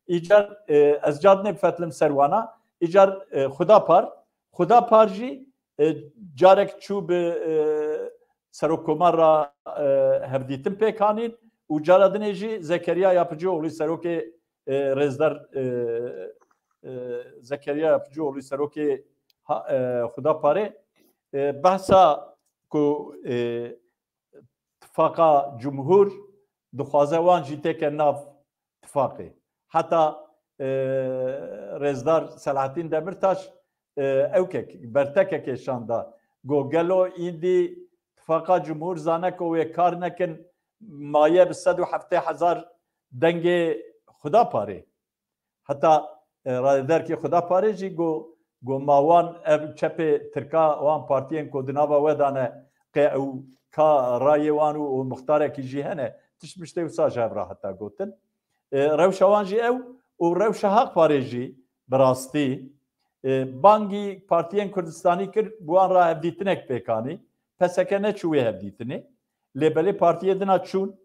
Îcar, e, ez car nê bifetlim ser wana. Îcar, e, Xudapar, Xudapar jî, e, carek çû bi, e, Serokkomar re, e, hevdîtin pêk anîn û cara dinê jî Zekeriya Yapıcıoğlu serokê, e, rêzdar, e, e, Zekeriya Yapıcıoğlu serokê ha-, e, Xudaparê, e, behsa ku, e, tifaqa cumhur dixwaze wan jî têke nav tifaqê. Heta, e, rêzdar Selahattin Demirtaş, e, ewkek, bertekekê şanda. Go gelo îndî tifaqa cumhur zane ku wê kar nekin, maye bi sed û heftê hezar dengê Xudaparê. Heta, e, rayedarkî Xudaparê jî got, got ma wan ev çepê Tirka wan partiyên ku di nava we de ne, qê ew ka rayê wan û, û muxtarekî jî hene, tişt miştê wisa ji hev re heta gotin. E, rewşa wan jî ew û rewşa Hakparê jî bi rastî, e, bangî partiyên Kurdistanî kir, bi wan re hevdîtinek pêk anî. P S K neçû wê hevdîtinê. Lê belê partiyê din a çûn,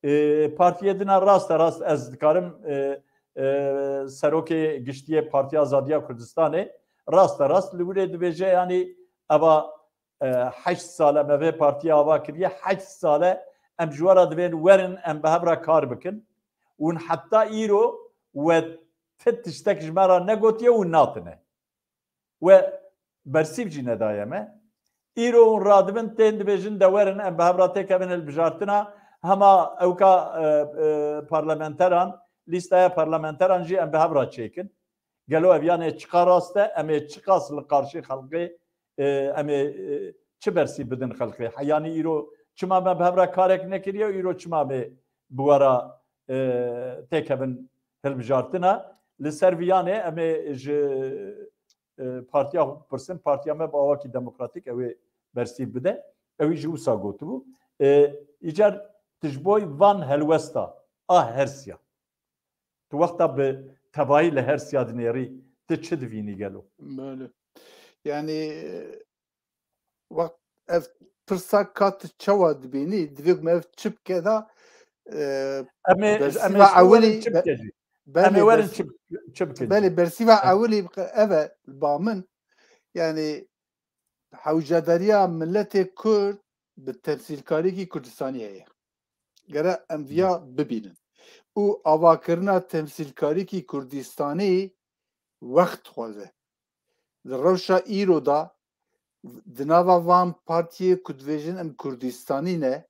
e, partiyê din a raste rast ez dikarim, e, e, serokê giştiyê Partiya Azadiya Kurdistanê raste rast li wirê dibêje, yanî eva, e, heşt sal e me vê partiyê ava kiriye, heşt sal e em ji we re divên werin em bi hev re kar bikin. Hûn heta îro we ti tiştek ji me re negotiye, hûn natine. We bersîv jî nedaye me. Îro hûn radibin, tên dibêjin de werin em bi hev re têkevin hilbijartina, hema ewka, e, e, parlamenteran, lîsteya parlamenteran jî em bi hev re çêkin. Gelo ev yanê çiqa rast e? Em ê çiqas li qarşî xelkê, e, em ê, e, çi bersîv bidin xelkê? Heyanî îro çima me bi hev re karek nekiriye û îro çima me bi we re, e, têkevin hilbijartina? Li ser viyanê em ê ji, e, partiya xwe bipirsin, partiya me bi awakî demokratîk ew ê bersîv bide. Ewî jî wisa gotibû. E, îcar tu ji bo van helwesta a hersiya, tu wexta bi tevayî li hersiya dinêrî, tu çi divînî gelo? Belê. Yani, e, wext ev pirsa ka tu çawa dibînî, divê ku me ev çi bike da, e, Em ê, em ê bersîva ji ewilî werin çi be-, bike jî? Em ê belê, werin bers-, çi, çi bikin jî? Belê, bersîva ewilî ev e, ba min. Yani, hewcedariya miletê Kurd bi temsîlkariyekî Kurdistanî heye. Gere em viya bibînin. Û avakirina temsîlkariyekî Kurdistanî wext dixwaze. Di rewşa îro de di nava van partiyê ku dibêjin em Kurdistanî ne,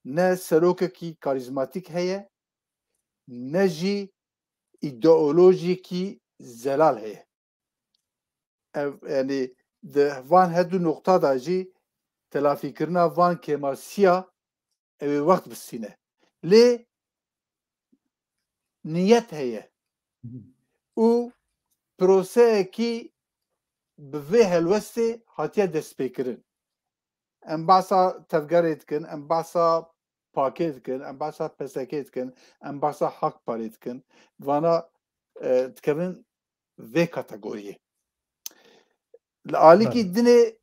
ne serokekî karîzmatîk heye, ne jî îdeolojiyekî zelal heye. Ev, yani, di van hedu noqta de jî telafîkirina van kêmasiya ew ê wext bistîne. Lê niyet heye. Hı hı. û proseyekî bi vê helwestê hatiye destpêkirin. Em behsa tevgerê dikin, em behsa pakê dikin, em behsa P S K'ê dikin, em behsa Hak Parê dikin. Vana, e, dikevin vê kategoriyê. Li alîkî dinê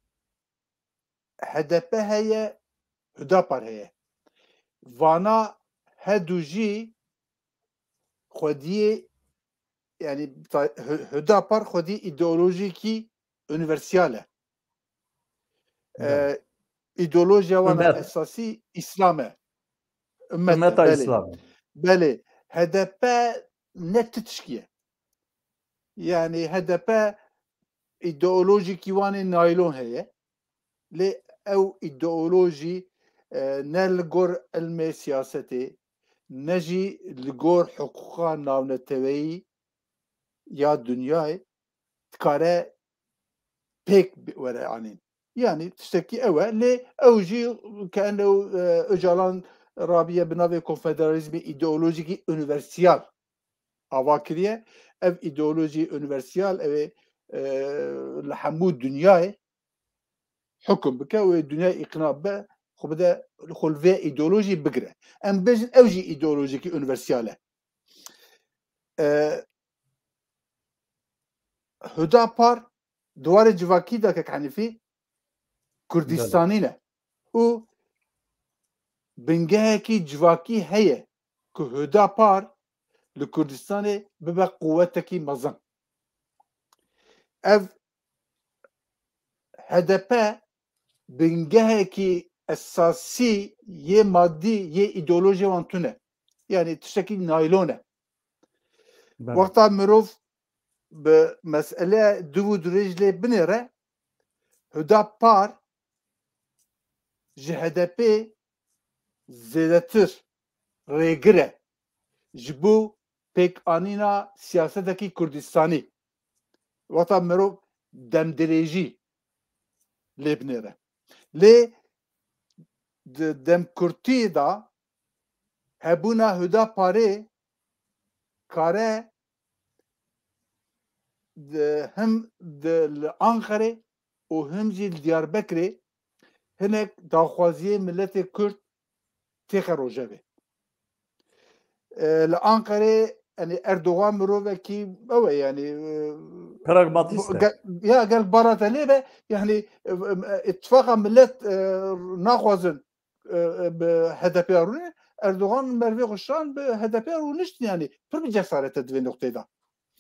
H D P heye, Hüdapar heye. Vana hedu jî xwediyê, yani ta-, Hü-, Hüdapar xwedî îdeolojîkî unîversîyal e. Belê. E, îdeolojiya wan Ümmet. esasî Îslam e. Ümmet e, Ümmeta belê. Îslam e. Belê. H D P ne ti tişkî ye. Yani H D P îdeolojîkî wan ê naylon heye. Lê ew îdeolojî, e, ne li gor ilmê siyasetê, ne jî li gor hiqûqa navneteweyî ya dinyayê dikare pêk bi-, were anîn. Yani tiştekî ew e, lê ew jî ke ennew, e, Ocalan rabiye bi navê konfederalîzmê îdeolojîkî unîversîyal ava kiriye. Ev îdeolojî unîversîyal ew ê, e, li hemû dinyayê hukum bike û ê dinyayê îqna bibe, xwe bide, xwe li vê îdeolojî bigire. Em bêjin ew jî îdeolojîkî unîversîyal e. E, Hüdapar di warê civakî de, kek Henîfî, Kurdistanî ne. Û bingehekî civakî heye ku Hüdapar li Kurdistanê bibe quwetekî mezin. Ev H D P bingehekî esasî yê madî yê îdeolojiyê wan tune. Yani tiştekî naylon e. Belê. Wexta mirov bi mesele div û dirêj lê binêre, Hüdapar ji H D P zêdetir rêgir e ji bo pêkanîna siyasetekî Kurdistanî. Wexta mirov demdirêjî lê binêre. Lê di demkurtî de hebûna Hüdaparê kare di, him di, li Anqerê û him jî li Diyarbekirê hinek daxwaziyê miletê Kurd têxe rojevê. E, li Anqerê, yani Erdogan mirovekî ew e, yani, e, Pragmatîst e. Ge-, ya gel bara te lê be, yani, e, e, îtifaqa milet, e, naxwazin, e, e, bi H D P rûne. Erdogan mervê xwe şan bi H D P rûniştin, yani pir bi cesarete di vê noqtê de.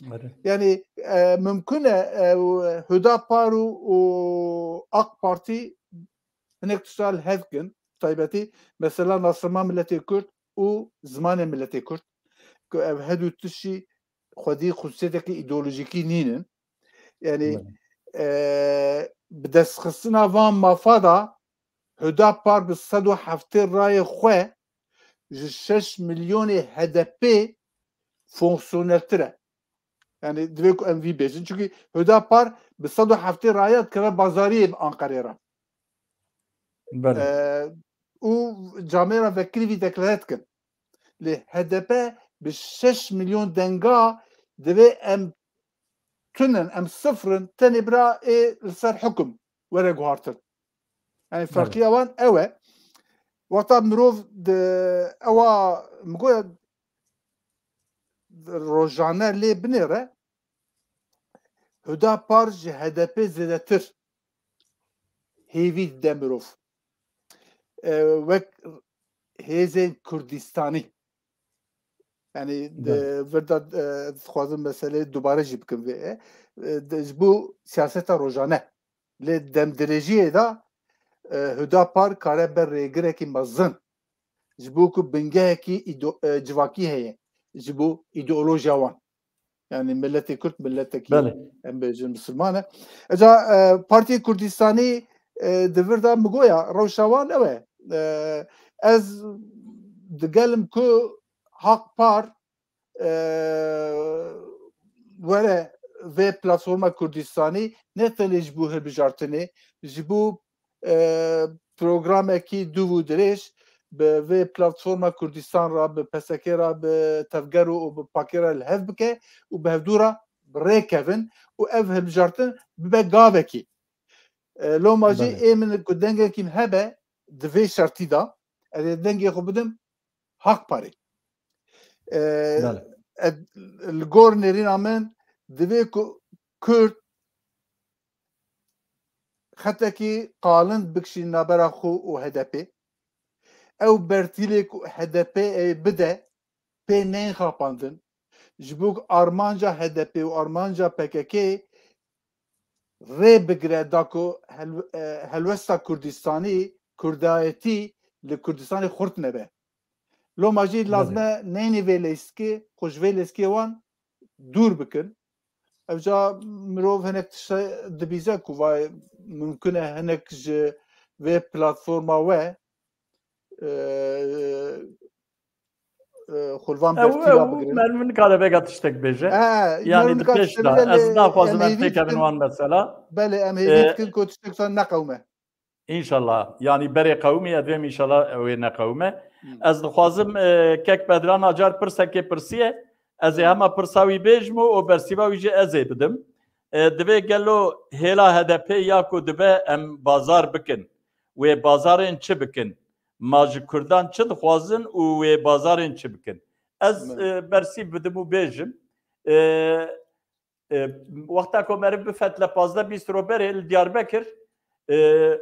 Erê. Yani, e, mimkun e, e, Hüdapar û, û AK Partî hinek tişta li hev kin, taybetî mesela nasnameya miletê Kurd û zimanê miletê Kurd, ku ev her du tiştî xwedî xusûsiyetekî îdeolojîkî nînin. Yani, Belê. e, bi destxistina van mafa de Hüdapar bi sed û heftê rayê xwe ji şeş milyonê H D P fonksiyoneltir e. Yani divê ku em vî bêjin. Çünkü Hüdapar bi sed û heftê raya dikeve bazariyê bi Anqerê re. Belê. E, û camêra vekirî vî deklare dikin. Lê H D P bi şeş milyon denga divê em tunin, em sifrin, tenê bira ê li ser hukum were guhartin. Yani Belê. Ferqiya wan ew e. Wexta mirov di ewa, min goya rojane lê binêre, Hüdapar ji H D P zêdetir hêvî dide mirov. E, wek hêzên Kurdistanî. Yani, Belê. Di vir de, e, dixwazim meseleyê dubare jî bikim vê. E, de, ji bo siyaseta rojane. Lê demdirêjiyê de, e, Hüdapar kare ber rêgirekî mezin. Ji bo ku bingehekî îdo-, e, civakî heye. Ji bo îdeolojiya wan. Yani miletê Kurd, miletekî Belê. em bêjin misilman e. Eca, e, Partiyê Kurdistanî, e, di vir de min goya rewşa wan ew e. E, ez digelim ku Hak Par, e, were vê platforma Kurdistanî ne tenê ji bo hilbijartinê, ji bo, e, programekî dûv û dirêj, bi vê platforma Kurdistan re, bi P S K re, bi Tevger û bi Pakê re li hev bike û bi hevdû re bi rê kevin û ev hilbijartin bibe gavekî. E, loma jî Belê. ê min ku dengekî min hebe di vê şertî de, ez ê dengê xwe bidim Hak Parê. E, Belê. ed-, li gor nêrîna min divê ku Kurd xetekî qalind bikişîn nabera xwe û H D P. Ew bertîlê ku H D P ê bide, pê neyên xapandin. Ji bo ku armanca H D P û armanca P K K rê bigire da ku hel-, e, helwesta Kurdistanî, Kurdayetî li Kurdistanê xurt nebe. Loma jî Belê. lazim e neyne vê leyskê, xwe ji vê leyskê wan dûr bikin. Evca mirov hinek tişte dibîze ku vay mumkin e hinek ji vê platforma we, e, e, xulvan Ew, bertî ew, bigirin. Mer min kare vêga tiştek bêje. He, Yanî mer di nika pêş de, tiştek bêje, ez lê naxwazim em em hêvî pêkevin dikin. wan mesela. Belê, em hêvî E, dikin ku tiştek san neqewme. Înşallah. Yanî berê qewimî, ez dibêm înşallah ew ê neqewime. Hmm. Ez dixwazim, e, kek Bedran Acar pirsekê pirsiye. Ez ê Hmm. hema pirsa wî bêjim û, û bersiva wî jî ez ê bidim. E, divê gelo hêla H D P ya ku dibe em bazar bikin. Wê bazarên çi bikin? Ma ji Kurdan çi dixwazin û wê bazarên çi bikin? Ez, Hmm. e, bersîv bidim û bêjim. E, E, wexta ku meriv bifet li pazdeh bîst ro berê li Diyarbekir, e,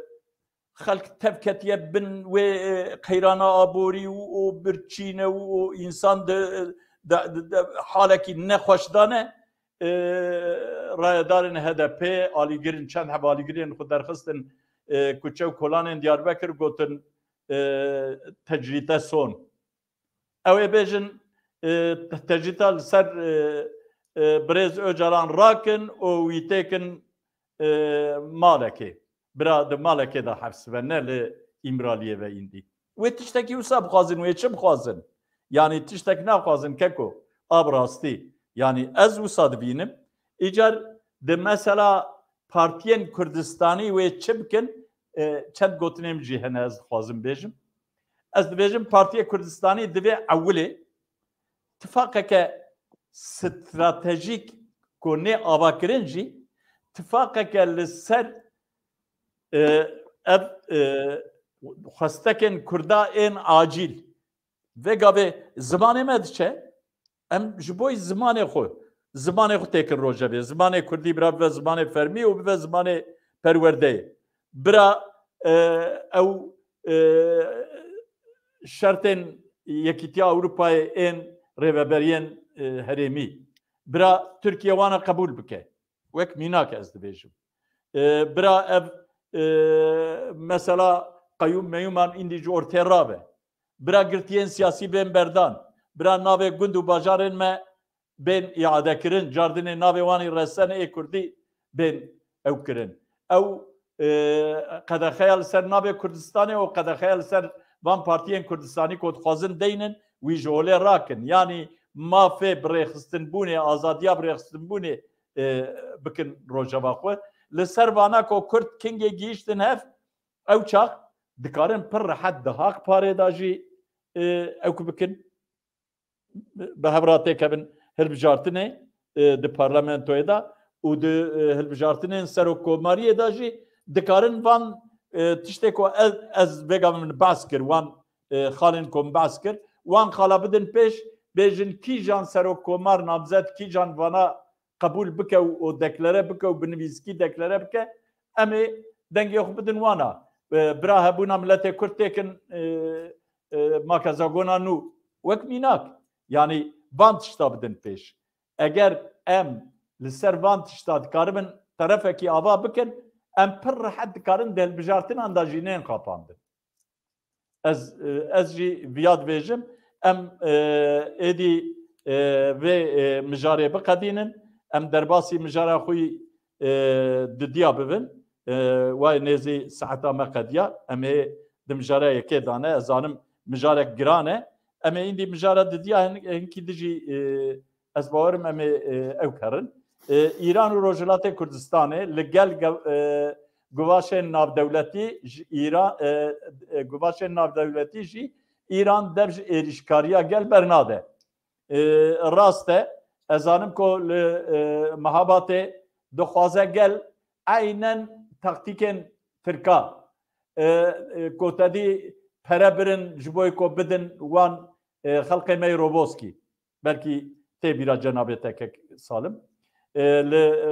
xelk tev ketiye bin wê, e, qeyrana aborî û, û birçîne û, û însan di, di, di, di halekî nexweş de ne. E, rayedarên H D P, alîgirên, çend heb alîgirên xwe derxistin, e, kuçe û kolanên Diyarbekir, gotin, e, tecrîte son. Ew ê bêjin, e, tecrîta li ser, e, e, birêz Ocalan rakin û wî têkin, e, malekê. Bira di malekê de hepsibe, ne li Îmraliyê ve îndî. Wê tiştekî wisa bixwazin, wê çi bixwazin? Yanî tiştek naxwazin keko, a bi rastî. Yanî ez wisa dibînim. Îcar di mesela partiyên Kurdistanî wê çi bikin? E, çend gotinên jî hene ez dixwazim bêjim. Ez dibêjim Partiyê Kurdistanî divê ewilê tifaqeke stratejîk ku nê avakirin jî tifaqeke li ser, e, ev, e, xwestekên Kurda ên acîl. Vê gavê zimanê me diçe, em ji bo zimanê xwe, zimanê xwe têkin rojevê. Zimanê Kurdî bira bibe zimanê fermî û bibe zimanê perwerdeyê. Bira, e, ew, e, şertên Yekîtiya Ewropayê ên rêveberiyên, e, herêmî. Bira Tirkiye wana qebûl bike. Wek mînak ez dibêjim. E, bira ev, e, mesela qeyûm meyûman îndî ji ortê rabe. Bira girtiyên siyasî bên berdan. Bira navê gund û bajarên me bên îadekirin, cardinê navê wan ê resen ê kurdî bên ew kirin. Ew, e, qedexeya li ser navê Kurdistanê û qedexeya li ser van partiyên Kurdistanî ku dixwazin deynin, wî ji holê rakin. Yanî mafê birêxistinbûnê, azadiya birêxistinbûnê, e, bikin rojeva xwe. Li ser vana ku Kurd kingê gihîştin hev, ew çax dikarin pir rehet di Hak Parê de jî, e, ew ku bikin, bi hev re têkevin hilbijartinê, e, di parlamentoyê de û di, e, hilbijartinên serokkomariyê de jî dikarin van, e, tiştê ku ez, ez vêga min behs kir, wan, e, xalên ku min behs kir, wan xala bidin pêş, bêjin kîjan serokkomar namzet, kîjan vana qebûl bike û, û deklare bike û bi nivîskî deklare bike, em ê dengê xwe bidin wana. E, bira hebûna miletê Kurd têkin, e, e, makezagona nû. Wek mînak, yanî van tişta bidin pêş. Eger em li ser van tişta dikaribin terefekî ava bikin, em pir rehet dikarin di hilbijartinan de jî nên xapandin. Ez, e, ez jî viya dibêjim, em, e, êdî, e, vê, e, mijarê biqedînin, em derbasî mijara xwe yî, e, didiya bibin. E, wayê nêzî saeta me qediya, em ê di mijara yekê de ne, ez zanim mijarek giran e. Em ê îndî mijara didiya hin-, hinkî dijî, e, ez bawerim em ê, e, ew kerin. E, Îran û Rojhilatê Kurdistanê li gel ge-, e, guvaşên navdewletî ji Îran, e, e, guvaşên navdewletî jî Îran dev ji êrîşkariya gel bernade. E, rast e, ez zanim ku li, e, Mehabatê dixwaze gel eynen taktîkên Tirka, e, e, ku te dî pere birin ji bo ku bidin wan, e, xelkê me yê Roboskî. Belkî tê bîra cenabê te kek Salim. E, li, e,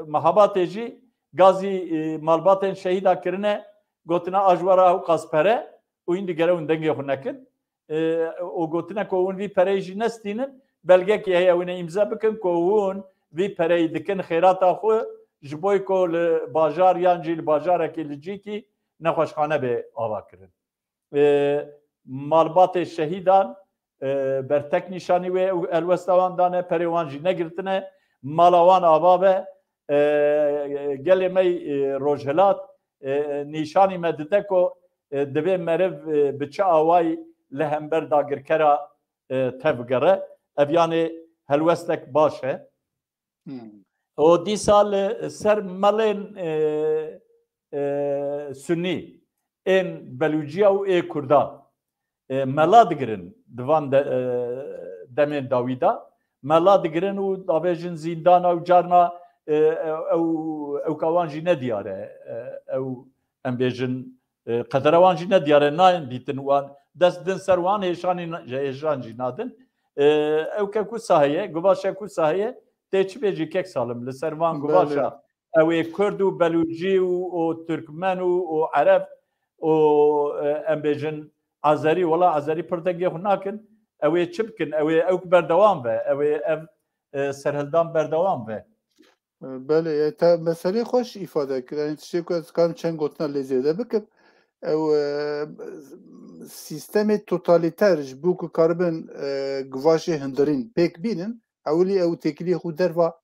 Mehabatê jî gazî, e, malbatên şehîda kirine, gotine a ji we re ew qas pere û hîn digere hûn dengê xwe nekin. E, û gotine ku hûn vî pereyê jî nestînin, belgekî heye hûn ê îmze bikin ku hûn vî pereyî dikin xêrata xwe ji bo ku li bajar yan jî li bajarekê li cîkî nexweşxane bê ava kirin. E, malbatê şehîdan, e, bertek nîşanî wê û helwesta wan dane, perê wan jî negirtine, mala wan ava be. E, gelê me, e, Rojhilat, e, nîşanî me dide ku, e, divê meriv, e, bi çi awayî li hember dagirkera, e, tevgere. Ev yanê helwestek baş e. Hmm. Û dîsa li ser melên, e, e, Sunnî ên Belûciya û ê Kurda, e, mela digirin di van de, e, demên dawî de. Mela digirin û davêjin zîndana û carna, e, e, ew, ewka wan jî nediyar e, e, ew, em bêjin, e, qedera wan jî nediyar e, nayên dîtin wan. Dest din ser wan hêşanî na-, hêşan jî nadin. E, ewke ku saheye, guvaşe ku saheye, tê çi bêjî kek Salim? Li ser van Belê. guvaşa, ew ê Kurd û Belûcî û, û Tirkmen û, û Ereb û, e, em bêjin Azerî, wela Azerî pir dengê xwe nakin. Ew ê çi bikin? Ew ê ewk berdewam be. Ew ê ev, e, serhildan berdewam be. Belê, e, te meselê xweş îfade kir. Yanî tiştê ku ez karim çend gotina lê zêde bikim. Ew, e, sîstemê totalîter ji bo ku karibin, e, guvaşê hundirîn pêk bînin, ewilî ew têkiliyê xwe derva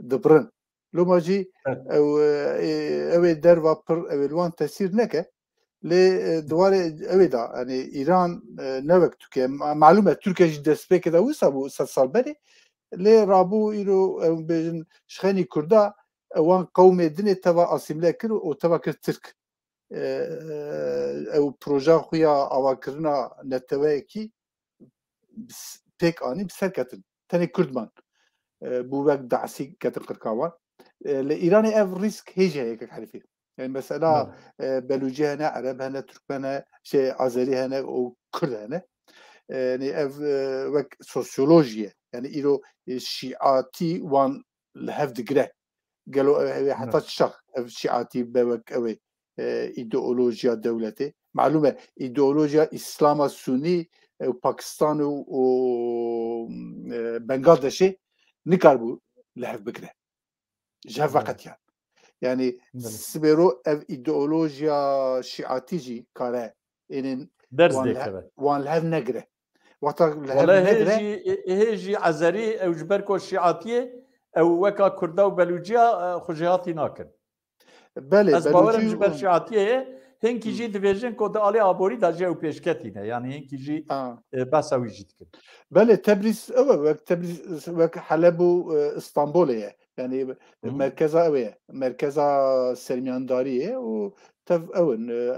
dibirin. Loma jî Evet. ew, e, ew ê derva pir, ew ê li wan tesîr neke. Lê, e, di warê ew ê de, yanî Îran, e, ne wek Tirkiye. Ma-, malûm e, Tirkiye jî destpêkê de wisa bû sed sal berê. Lê rabû îro, em bêjin, ji xenî Kurda, e, wan qewmê dinê teva asîmle kir û teva kir Tirk. E, ew proja xwe ya avakirina neteweyekî s-, pêk anî, bi ser ketin. Tenê Kurd man. E, bû wek Daîsî ketin qirka wan. E, li Îranê ev rîsk hê jî heye, kek Herîfî. Yani mesela, Belê. e, Belûcî hene, Ereb hene, Türkmen hene, şey, Azerî hene û Kurd hene. E, yani ev, e, wek sosyolojî ye. Yani îro, e, şîatî wan li hev digire. Gelo ev, ev heta Evet. çax ev şîatî be wek ew ê, e, îdeolojiya dewletê? Malûm e, îdeolojiya Îslama Sunî, e, Pakistan û, û, e, Bengladeşê nikaribû li hev bigire. Ji hev Evet. veqetiyan. Yani Evet. sibêro ev îdeolojiya şîatî jî kare ênên Ders wan li he-, dêkeve. wan li hev negire. Wexta li hev Wele hê negire jî, hê jî Azerî ew ji ber ku şîatiyê ew weka Kurda û Belûciya, e, xwe jêhatî nakin. Belê, Ez bawerim Belûcî ji ber û şîatiyê ye. Hinkî Hı. jî dibêjin ku di alê aborî de jî ew pêşketî ne. Yani hinkî jî, Aa. e, behsa wî jî dikin. Belê, Tebrîz ew e, wek Tebrîz, wek Heleb û, e, Îstanbulê ye. Yani Hı hı. merkeza ew ye. Merkeza sermiyandarî ye û tev ew in, e,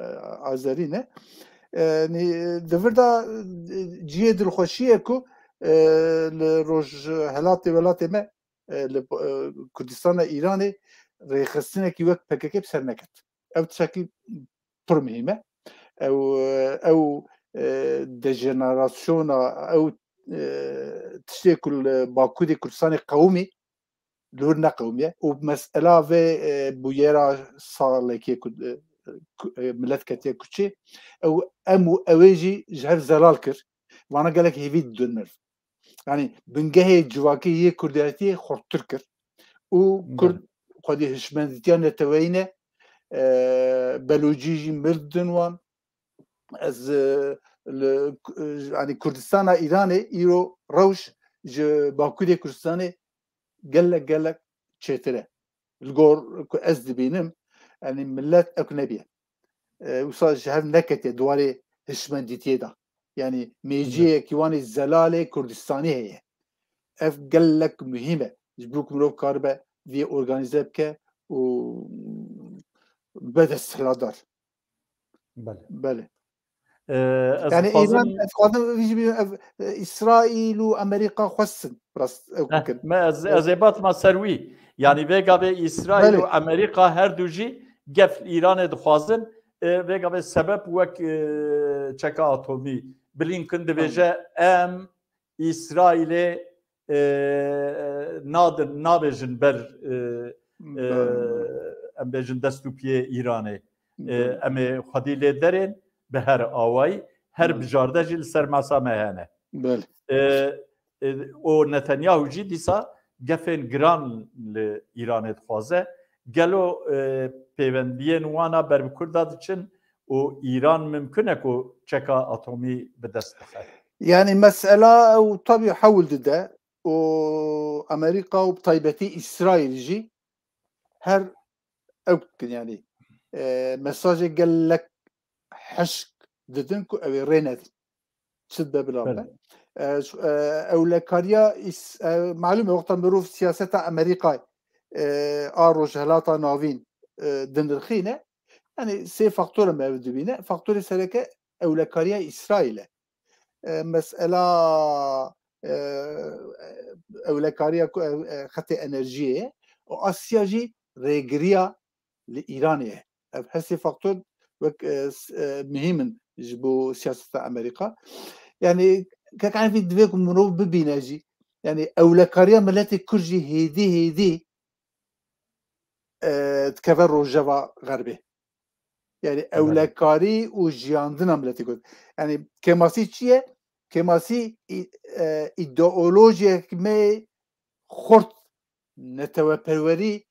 Azerî ne. E, nî, di vir de, e, cihê dilxweşî ye ku, e, li rojhilatê welatê me, e, li, e, Kurdistana Îranê rêxistinekî wek P K K bi ser neket. Ev tiştekî pir muhîm e. Ew, e, ew, e, dejenerasyona, ew, e, tiştê ku li Bakurê Kurdistanê qewimî, li wir neqewimiye û mesela vê, e, bûyera salekê ku, e, ku, e, milet ketiye kuçê, ew, em û ew ê jî ji hev zelal kir. Vana gelek hêvî didin meriv. Yani bingehê civakî yê Kurdiyetiyê xurttir kir û Kurd Belê. xwedî hişmendîtiya neteweyî ne, e, Belûcî jî mir didin wan. Ez, e, li, e, yani Kurdistana Îranê îro rewş ji Bakurê Kurdistanê gelek gelek çêtir e. Li gor ku ez dibînim, yani millet ew nebiye. E, wisa ji hev neketiye di warê hişmendîtiyê de. Yani mêciyekî wan ê zelalê Kurdistanî heye. Ev gelek muhîm e. Ji bo ku mirov karibe vê organîze bike û Be desthilatdar. Belê. Belê. Ee, ez Yani dixwazim- Îran, ez dixwazim vî jî bî-, ev, e, Îsraîl û Amerîka xwestin rast ew Heh, bikin. me ez, ez ê batima ser wî. Yani vê gavê Îsraîl Belê. û Amerîka her du jî gef Îranê dixwazin. E, vê gavê sebep wek, e, çeka atomî. Blinken dibêje em Îsraîlê, e, nadin, nabêjin ber, e, e, Belê. em bêjin dest û piyê Îranê. E, Belê. Em ê xwedî lê derên bi her awayî, her Belê. bijarde jî li ser masa me hene. Belê. E, e, û Netanyahu jî dîsa gefên giran li Îranê dixwaze. Gelo, e, pêwendiyên wana ber bi Kurda diçin û Îran mimkun e ku çeka atomî bi dest bixe? Yani mesela ew tabii hewl dide û Amerîka û bi taybetî Îsraîl jî her ew dikin yani, e, mesajê gelek hişk didin ku ew ê rê nedin. Çi dibe bila be. Belê. E, şu, e, ewlekariya Îs-, e, malum e wexta mirov siyaseta Amerîkayê, e, a Rojhilata Navîn, e, dinirxîne. Yani sê faktor em ev dibîne. Faktorê sereke ewlekariya Îsraîl e. E, mesela, e, ewlekariya ku ew, e, xetê enerjiyê ye. Û Asya jî rêgiriya li Îranê ye. Ev her sê faktor wek, e, s-, e, muhîm in ji bo siyaseta Amerîka. Yani kek Efî divê ku mirov bibîne jî. Yani ewlekariya miletê Kurd jî hêdî hêdî, e, dikeve rojeva Xerbê. Yani Belê. ewlekarî û jiyandina miletê Kurd. Yani kêmasî çi ye? Kêmasî î-, e, îdeolojiyek me xurt, neteweperwerî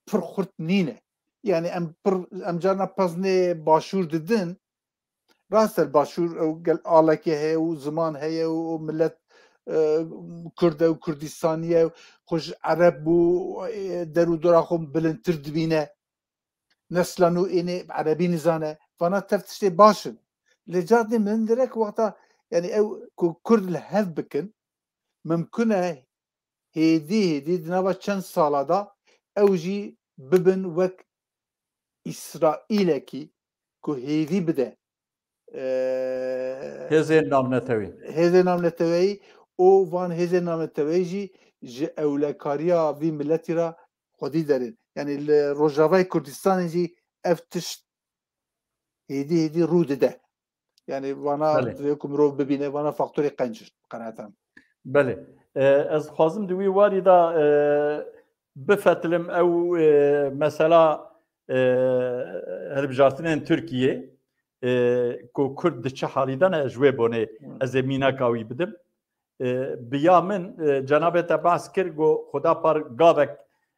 pir xurt nîne. Yani em pir, em carna peznê başûr didin. Rast e, başûr ew gel alekê heye û ziman heye û, û millet, e, Kurd e û Kurdistanî ye û xwe ji Ereb û, e, der û dora xwe bilindtir dibîne. Nesla nû ênê Erebî nizane. Vana tev tiştê baş in. Lê carnê min direk wexta, yani ew ku Kurd li hev bikin, mimkun e hêdî hêdî di nava çend sala de ew jî bibin wek Îsraîlekî ku hêvî bide, e, Hêzên navnetewî. hêzên navneteweyî û van hêzên navneteweyî jî ji ewlekariya vî miletî re xwedî derin. Yani li Rojavayê Kurdistanê jî ev tişt hêdî hêdî rû dide. Yani vana Belê. divê ku mirov bibîne, vana faktorê qenc in, qenaeta min. Belê. E, ez dixwazim di wî warî de, e, bifetilim ew, e, mesela, e, hilbijartinên Tirkiyê, e, ku Kurd di çi halî de ne, ji wê bonê Hmm. ez ê mînaka wî bidim. E, bi ya min, e, cenabê te behs kir, got, Xwedapar gavek,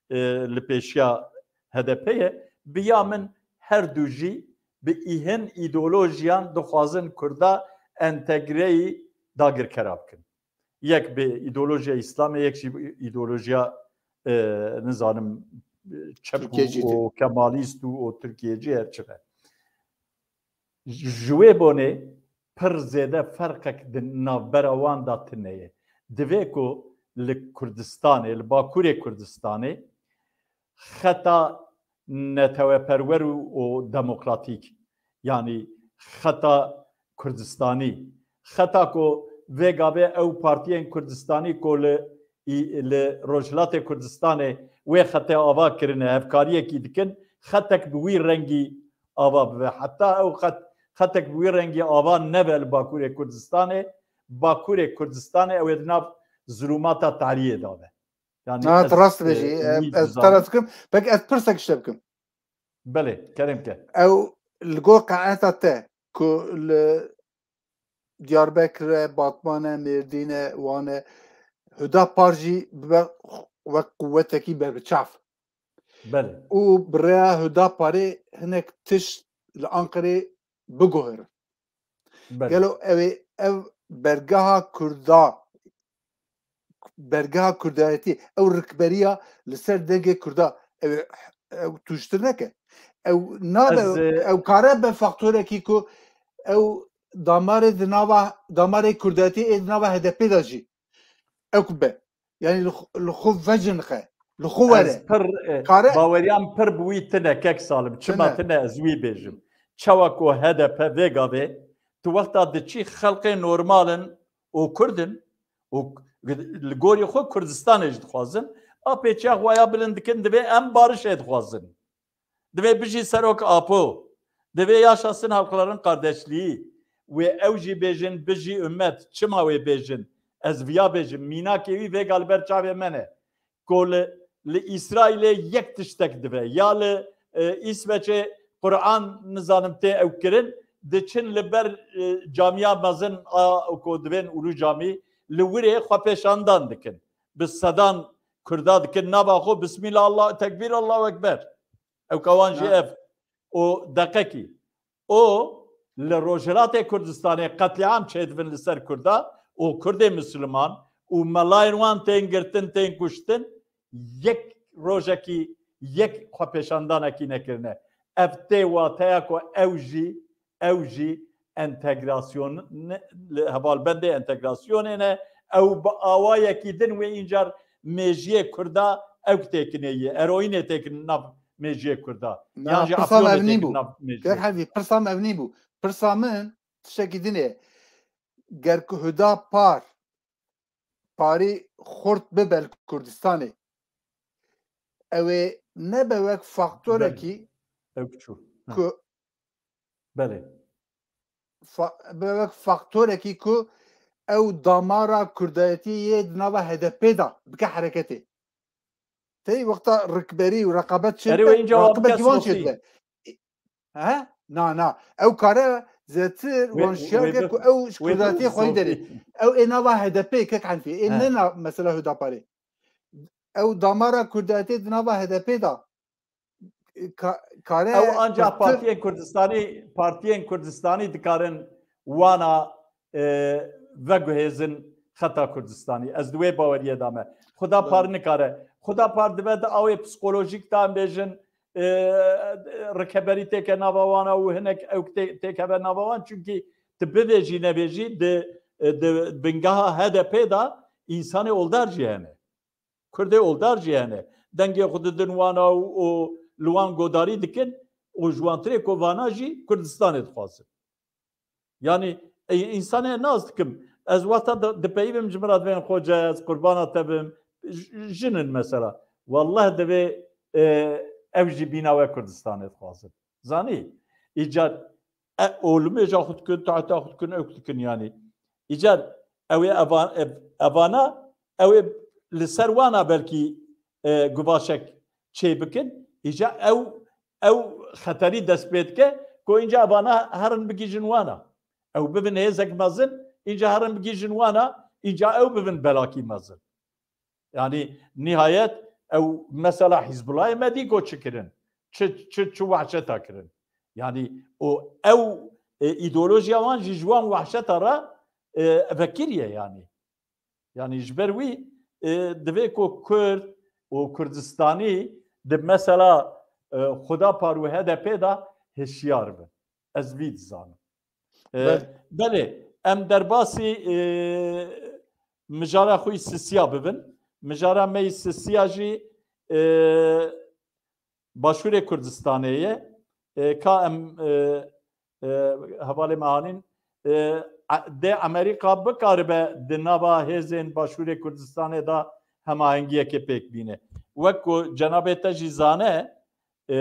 e, li pêşiya H D P ye. Bi ya min her du jî bi îhin îdeolojiyan dixwazin Kurda entegreyî dagirkera bikin. Yek bi îdeolojiya Îslamê, yek jî bi îdeolojiya, e, nizanim, çep û, Tirkiyecî tê. û kemalîst û, û Tirkiyecî her çi be. Ji wê bonê pir zêde ferqek di navbera wan de tune ye. Divê ku li Kurdistanê, li Bakurê Kurdistanê xeta neteweperwer û, û demokratîk, yanî xeta Kurdistanî, xeta ku vê gavê ew partiyên Kurdistanî ku li, î-, li Rojhilatê Kurdistanê wê xetê ava kirine, hevkariyekî dikin, xetek bi wî rengî ava bibe. Heta ew xet, xetek bi wî rengî ava nebe li Bakurê Kurdistanê, Bakurê Kurdistanê ew ê di nav zulûmata tariyê de be. Yani Ha, ez, tu rast e, dibêjî. wî Ez, ez dizanim. te rast dikim. Peki ez pirsek ji te bikim. Belê, kerem ke. Ew li gor qenaeta te ku li Diyarbekir e, Batman e, Mêrdîn e, Wan e, Hudapar jî bibe wek quwetekî berbiçav. Belê. Û bi rêya Hudaparê hinek tişt li Anqerê biguherin. Belê. Gelo ew ê ev bergeha Kurda, bergeha Kurdayetî, ew rikberiya li ser dengê Kurda, ew ê, ew tûştir neke. Ew nabe, Ez, e, ew kare be faktorekî ku ew damarê di nava, damarê Kurdayetî ê di nava H D P de jî ew ku be. Yani li xwe, li xwe veciniqe. Li xwe were. Ez pir e, baweriyan pir bi wî tine kek Salim. Çima tine ez wî bêjim. Çawa ku H D P vê gavê tu wexta diçî xelqê normal in û Kurd in û li gorî xwe Kurdistanê jî dixwazin. A pêçiya xwe ya bilind dikin, divê em barişê dixwazin. Divê bijî Serok Apo. Divê yaşasın halkların kardeşliği. Wê ew jî bêjin bijî ummet. Çima wê bêjin? Ez viya bêjim. Mînakê wî vêga li ber çavê me ne. Ku li, li Îsraîlê yek tiştek dibe. Ya li e, Îsveçê Quran nizanim tê ew kirin. Diçin li ber e, camiya mezin a ku divên Ulu Camî li wirê xwe pêşandan dikin. Bi sedan Kurda dikin nava xwe Bismillah Allah tekbîr Allahu Ekber. Ew ka wan jî ev û deqekî. O li Rojhilatê Kurdistanê qetlîam çêdibin li ser Kurda û Kurdê Misliman û melayên wan tên girtin, tên kuştin, yek rojekî, yek xwepêşandanekî nekirine. Ev tê wateya ku ew jî, ew jî entegrasyon, li hevalbendê entegrasyonê ne, ew bi awayekî din wê încar mêjiyê Kurda ew têkinê ye, eroînê têkin nav mêjiyê Kurda. Yan jî afyonê têkin nav mêjiyê. Kek Hevî, pirsa me ev nîbû. Pirsa min tiştekî din e. Ger ku Huda Par parî xurt bibe li Kurdistanê, ew ê nebe wek faktorekî ew çû. Ku belê. Fa, be wek faktorekî ku ew damara kurdayetiyê yê di nava H D P de bike hereketê. Tey wexta rikberî û reqabet çê Erê, wê înca wan raqibekî kes wan çê wextî. Dibe. He? Na, na. Ew kare zêtir Wê, wan şiya wê ke bi-, ku ew ji wê kurdayetiyê bi xweyî derê. Ew ê nava H D P kek Henfî. Ê He. Ne na mesela Hudaparê. Ew damara kurdayetiyê di nava H D P de ka-, kare Ew ancak pirtir- partiyên Kurdistanî, partiyên Kurdistanî dikarin wana, e, veguhêzin xeta Kurdistanî. Ez di wê baweriyê de me. Xuda Belê. Par nikare. Xuda par dibe di awê psikolojîk de em bêjin, e, rikeberî têke nava wana û hinek ew tê-, têkeve nava wan. Çunkî tu bivêjî nevêjî di, e, di bingeha H D P de însanê oldar jî hene. Kurdê oldar jî hene. Dengê xwe didin wana û, û li wan godarî dikin û ji wan tirê ku vana jî Kurdistanê dixwazin. Yanî, e, însanê nas dikim. Ez wexta di-, dipeyivim ji min re divên xoce, ez qurbana te bim. J-, jin in mesela. Wallah divê, e, ew jî bîna we Kurdistanê dixwazin. Zanî? Îcar e, olimêja xwe dikin, tahta xwe dikin, ew dikin yanî. Îcar ew ê evan-, ev-, evana, ew ê li ser wana belkî, e, guvaşek çê bikin. Îcar ew, ew xeterî dest pê dike ku înca evana herin bigihîjin wana. Ew bibin hêzek mezin, înca herin bigihîjin wana, înca ew bibin belakî mezin. Yanî nihayet ew mesela Hizbullahê me dî ku çi kirin, çi, çi, çi wehşeta kirin. Yanî û ew, e, îdeolojiya wan jî ji wan wehşeta re, e, vekiriye yanî. Yanî ji ber wî, e, divê ku Kurd û Kurdistanî di mesela, e, Xuda Par û H D P de hişyar bin. Ez vî dizanim. E, Be- belê, em derbasî, e, mijara xwe yî sisiya bibin. Mijara me yî sisiya jî, e, Başûrê Kurdistanê ye. E, ka em, e, e, hevalê me anîn, e, a-, dê Amerîka bikaribe di nava hêzên Başûrê Kurdistanê de hemahengiyekê pêk bîne. Wek ku cenabê te jî zane, e,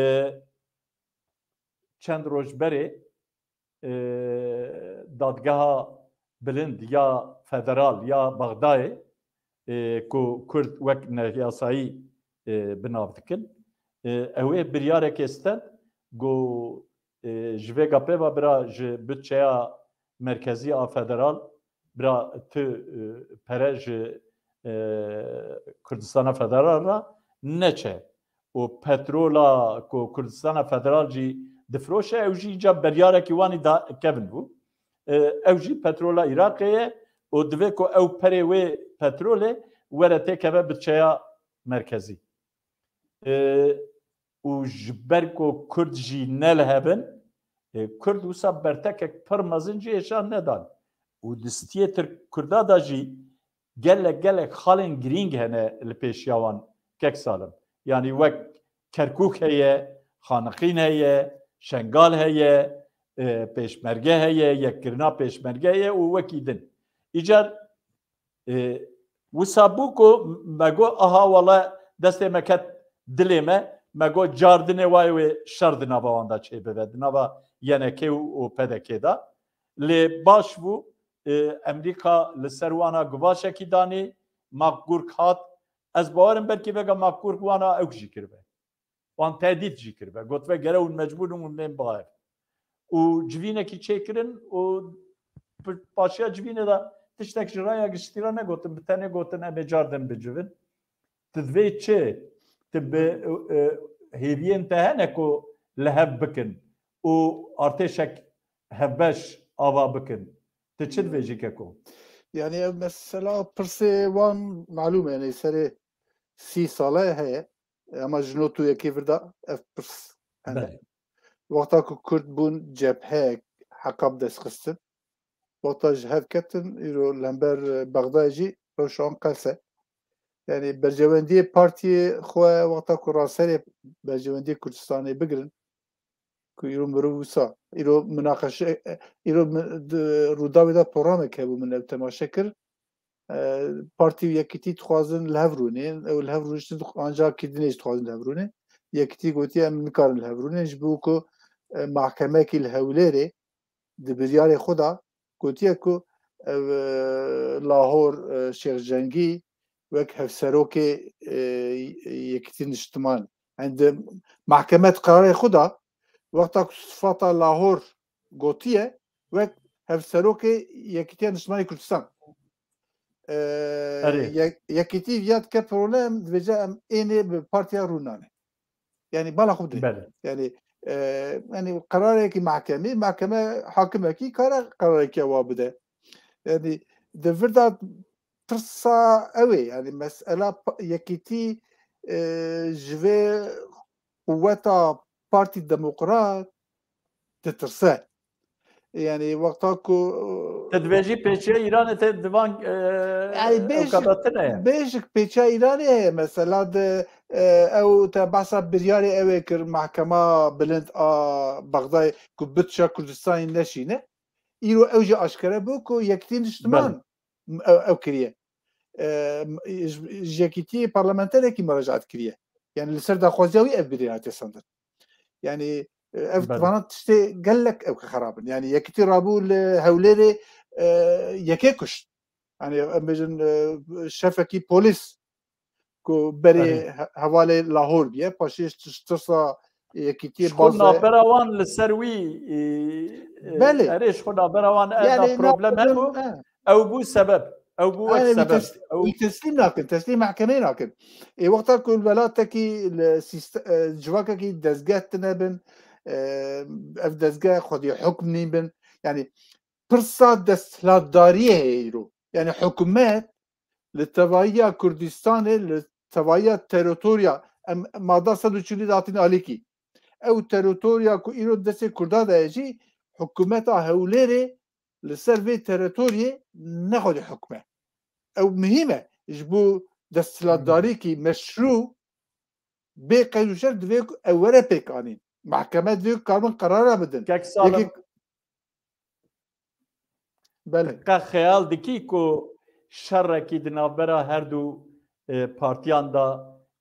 çend roj berê, e, dadgeha bilind ya federal ya Bexdayê, e, ku Kurd wek neyasayî, e, bi nav dikin, e, ew ê biryareke stend ku, e, ji vê gapê ve bira ji budçeya merkezî a federal bira tu, e, pere ji, e, Kurdistana Federal re neçe. Û petrola ku Kurdistana Federal jî difroşe, ew jî îca beryarekî wanî da kevin bû. E, ew jî petrola Iraqê ye û divê ku ew perê wê petrolê were têkeve budçeya merkezî. E, û ji ber ku Kurd jî ne li hev in, e, Kurd wisa bertekek pir mezin jî hêşan nedan. Û di stiyê Tirk Kurda de jî gelek, gelek xalên girîng hene li pêşiya wan Kek Salim. Yanî wek Kerkûk heye, Xaniqîn heye, Şengal heye, e, Pêşmerge heye, Yekkirina Pêşmerge heye û wekî din. Îcar, e, wisa bû ku me got, aha, wele destê me ket dilê me, me got, car dinê wayê wê şer di nava wan de çêbibe, di nava Y N K û, û P D K de. Lê baş bû, e, Emrîka li ser wana guvaşekî danî, Makgurk hat. Ez bawer im belkî vega Makgurk wana ew jî kiribe. Wan tehdît jî kiribe. Gotibe gere hûn mecbûr in hûn bên biaxivin. Û civînekî çêkirin û bi paşiya civînê de tiştek ji raya giştî re negotin, bi tenê gotin em ê car din bicivin. Tu divê çi? Tu bi, e, hêviyên te hene ku li hev bikin û artêşek hevbeş ava bikin. Tu çi dibêjî keko? Yani ev mesela pirsê wan malûm e, yani serê sî sale heye. Ama ji not û yekê vir de ev pirs hene. Belê. Wexta ku Kurd bûn cepheyek heqa bi dest xistin, wexta ji hev ketin, îro li hember, e, Bexdayê jî rewşa wan qels e. Yani berjewendiyê partiyê xwe wexta ku raserê berjewendiyê Kurdistanê bigirin, ku îro mirov wisa, îro minaqeşe, e, îro mi-, di Rûdawê de programek hebû, min ew temaşe kir. E, partî û yekîtî dixwazin li hev rûnên, ew li hev rûniştin dix-, anca Kirdinê jî dixwazin li hev rûnên. Yekîtî gotiye, em nikarin li hev rûnên, ji bo ku, e, mahkemekî li Hewlêrê di biryarê xwe de gotiye ku ev, e, Lahor, e, Şêx Cengî wek hevserokê, e, Yekîtî Niştiman, yani di mahkeme di qerarê xwe de, wexta ku sifata Lahor gotiye, wek hevserokê Yekîtiya Niştimanê Kurdistan. E, Erê. Ye-, Yekîtî viya dike problem, dibêje em ênê bi partiya rûnane. Yani bala xwe bidê. Belê. Yani, e, yani qerarekî mahkemê, mahkeme hakimekî kare qerarekî wa bide. Yani di vir de pirsa ew ê, yani mesela pa-, Yekîtî, e, ji vê quweta Partî Demokrat ditirse. Yani wexta ku Te dibêjî pêçiya Îranê te divan, e, Yani ew bêjik, kata tune ye. Bêjik pêçiya Îranê heye. Mesela de, e, ew te behsa biryarê ew ê kir, Mahkema Bilind a Bexdayê ku bitça Kurdistanê neşîne. Îro ew jî aşkere bû ku Yekîtî Niştiman ew, ew kiriye. E, m-, ji, ji Yekîtiyê parlamenterekî meracaat kiriye. Yani li ser daxwaziya wî ev biryar hatiye sandin. Yani, e, ev Belê. Vana tiştê gelek ew xerab in. Yani Yekîtî rabû li Hewlêrê, e, yekê kuşt. Yani em bêjin, e, şefekî polîs ku berê Erê. he-, hevalê Lahor biye, paşê ji tirsa Yekîtiyê Ji xwe baze. Navbera wan li ser wî, e, e, Belê. Erê, ji xwe navbera wan ev Yani da problem navbera hebû. he. Ew bû sebeb. Ew bû wek Yani wî sebeb. tes-, Ew wî teslîm nakin, teslîm mahkemeyê nakin. Ê wexta ku li welatekî li sîste-, e, civakekî dezgeh tine bin, e, ev dezgeh xwedî hukm nîn bin. Yani pirsa desthilatdariyê heye îro. Yani hikûmet li tevahiya Kurdistanê, li tevahiya teritoriya, em mada sed û çilî de hatin alîkî. Ew teritoriya ku îro destê Kurda de ye jî, hikûmeta Hewlêrê li ser vê teritoriyê nexwedî hukm e. Ew muhîm e. Ji bo desthilatdariyekî meşrû bê qeyd û şer divê ku ew were pêk anîn. Mahkeme divê ku karibin qerara bidin. Kek Salim, Yekî Belê. Qe xeyal dikî ku şerekî di navbera her du, e, partiyan de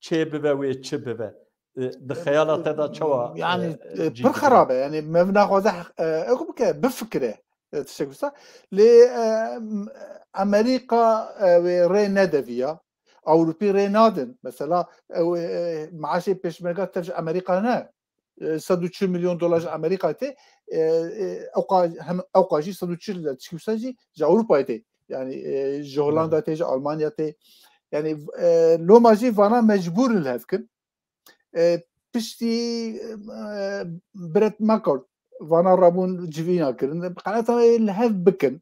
çê bibe wê çi bibe? E, di xeyala te de çawa, Yani, e, e, cî pir digire? xerab e. Yani me naxwaze, e, ew bikim bifikire. E, tiştek wisa. Lê, e, m-, Amerîka, e, wê rê nede viya. Ewropî rê nadin. Mesela, ew, e, maaşê pêşmerga tev ji Amerîka ne. E, sed û çil milyon dolar ji Amerîka tê. E, e, ewqa hem, ewqa jî sed û çil de tiştek wisa jî ji Ewropayê tê. Yani, e, ji Hollanda tê, ji Almanya tê. Yani, e, loma jî vana mecbûr in li hev kin. E, piştî, e, Brett McCord vana rabûn civîna kirin. Qeneta wê li hev bikin.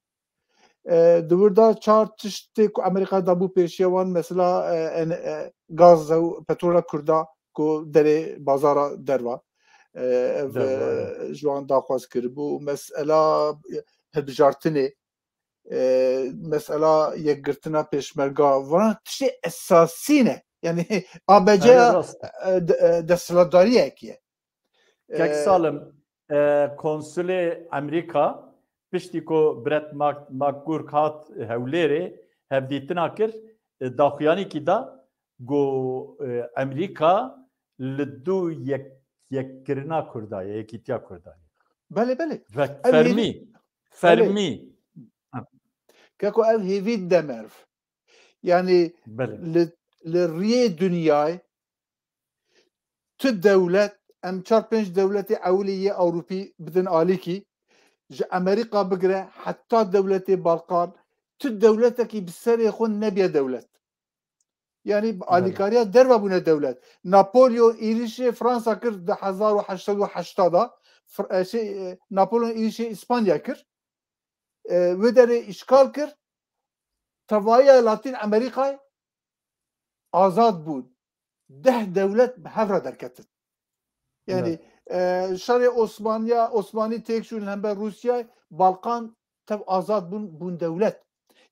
E, di wir de çar tiştê ku Amerîka dabû pêşiya wan, mesela, e, en-, e, gaz ew petrola Kurda ku derê bazara derva. E, ev, Derva, e, ji wan daxwaz kiribû. Mesela, e, hilbijartinê, e, mesela yekgirtina pêşmerga, vana tiştê esasî ne. Yani A B C Erê ya rast. e, de- e, desthilatdariyekî ye. Kek E, Salim, e, konsulê Amerîka piştî ku Brett Mac- McGurk hat Hewlêrê hevdîtina kir, e, daxuyanîkî da ku, e, Amerîka li dû yek yekkirina Kurda ye, yekîtiya Kurda ye. Belê belê. Ve Ev hêvî- fermî, fermî. Keko ev hêvî de merv. Yani Belê. li, li riyê dinyayê tu dewlet, em çar pênc dewletê ewilî yê Ewropî bidin alîkî, ji Amerîka bigire heta dewletê Balkan, tu dewletekî bi serê xwe nebiye dewlet. Yani bi Belê. alîkariya derve bûne dewlet. Napolyon êrişê Fransa kir di hezar û heşt sed û heşta da. Fr- e, şey, e, Napolyon êrişê İspanya kir. E, wê derê îşgal kir. Tevahiya Latîn Amerîkayê azad bûn. Deh dewlet bi hev re derketin. Yani Evet. e, şerê Osmaniya, Osmanî têk çûn li hember Rûsyayê, Balkan tev azad bûn, bûn dewlet.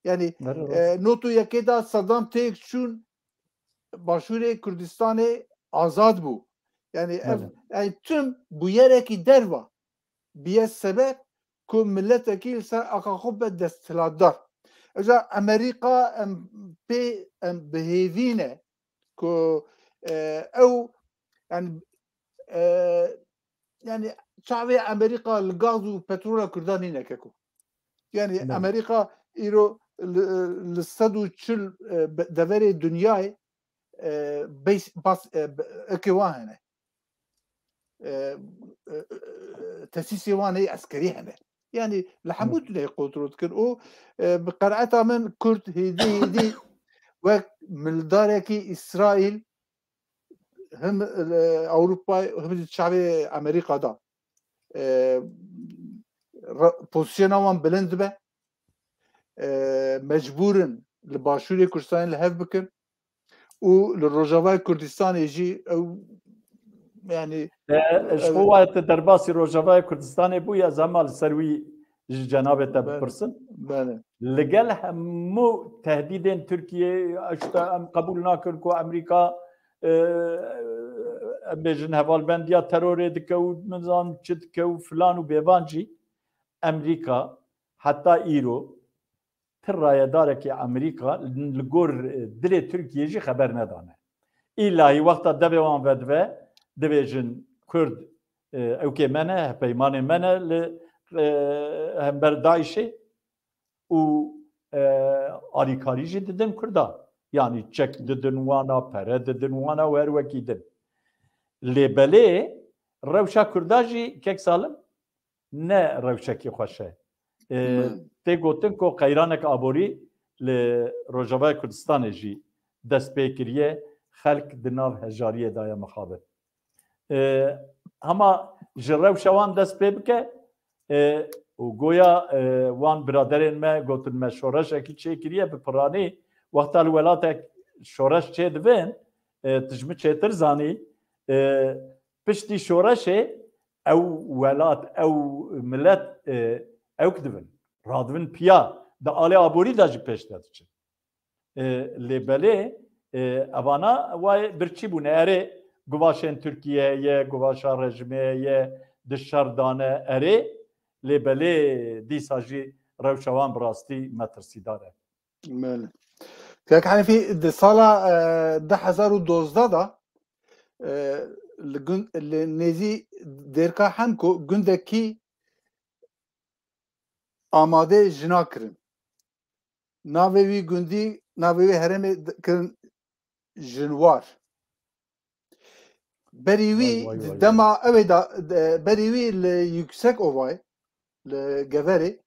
Yani Belê, e, not û yekê da Saddam têk çûn, Başûrê Kurdistanê azad bû. Yani ev, Belê. yani tim bûyerekî derva biye sebeb ku miletekî li ser axa xwe be desthilatdar. Eja Amerîka em pê em bi hêvî ne ku e, ew yani e, yani çavê Amerîka li gaz û petrola Kurdan nîne keko. Yani Belê. Amerîka îro li, li sed û çil e, be- deverê dinyayê e, bas, bas, e, be- eke wan hene. E, e, e, tesîsê wan ê eskerî hene. Yani li hemû dinyayê kontrol dikin. Û e, bi qenaeta min Kurd hêdî hêdî wek mildarekî Îsraîl him li Ewropa him di çavê Amerîka da e, re- pozisyona wan bilind be. E, mecbûr in li Başûrê Kurdistanê li hev bikin û li Rojavayê Kurdistanê jî ew yani E, ji xwe waye te derbasî Rojavayê Kurdistanê bû ya zema li ser wî ji cenabê te Belê. Bipirsin. Belê. Li gel hemû tehdîdên Tirkiyê, işte em qebûl nakin ku Amerîka, e, em bêjin hevalbendiya terorê dike û nizam çi dike û filan û bêvan jî Amerîka heta îro ti rayedarekî Amerîka li gor, e, dilê Tirkiyê jî xeber nedane. Îlahî wexta devê wan vedive, dibêjin Kurd, e, ewkê me ne, hevpeymanê me ne li, e, hember DAIŞê û, e, alîkarî jî didin Kurda. Yanî çek didin wana, pere didin wana û her wekî din. Lê belê rewşa Kurda jî kek Salim ne rewşekî xweş e. E, Hmm. Tê gotin ku qeyranek aborî li Rojavayê Kurdistanê jî dest pê kiriye, xelk di nav hejariyê de ye mixabin. E, Hema ji rewşa wan dest pê bike, e, û goya, e, wan biraderên me gotin me şoreşekî çêkiriye bi piranî, wexta li welatek şoreş çêdibin, e, tu ji min çêtir zanî, e, piştî şoreşê ew welat, ew milet, e, ewk dibin, radibin piya, di alê aborî de jî pêş de diçin. E, lê belê, e, evana wayê birçî bûne. Erê, guvaşên Tirkiye heye, guvaşa rejimê heye, di şer dane, erê, lê belê dîsa jî rewşa wan bi rastî metirsîdar e. Belê. Kek Henîfî, di sala, e, du hezar û dozdeh de, e, li gund, li nêzî Dêrka Hemko gundekî amade jina kirin. Navê wî gundî, navê wî herêmê d-, kirin Jinwar. Berî wî Vay, vay, di vay, dema ew ê da, de, berî wî li Yüksek Ovayê, li Geverê,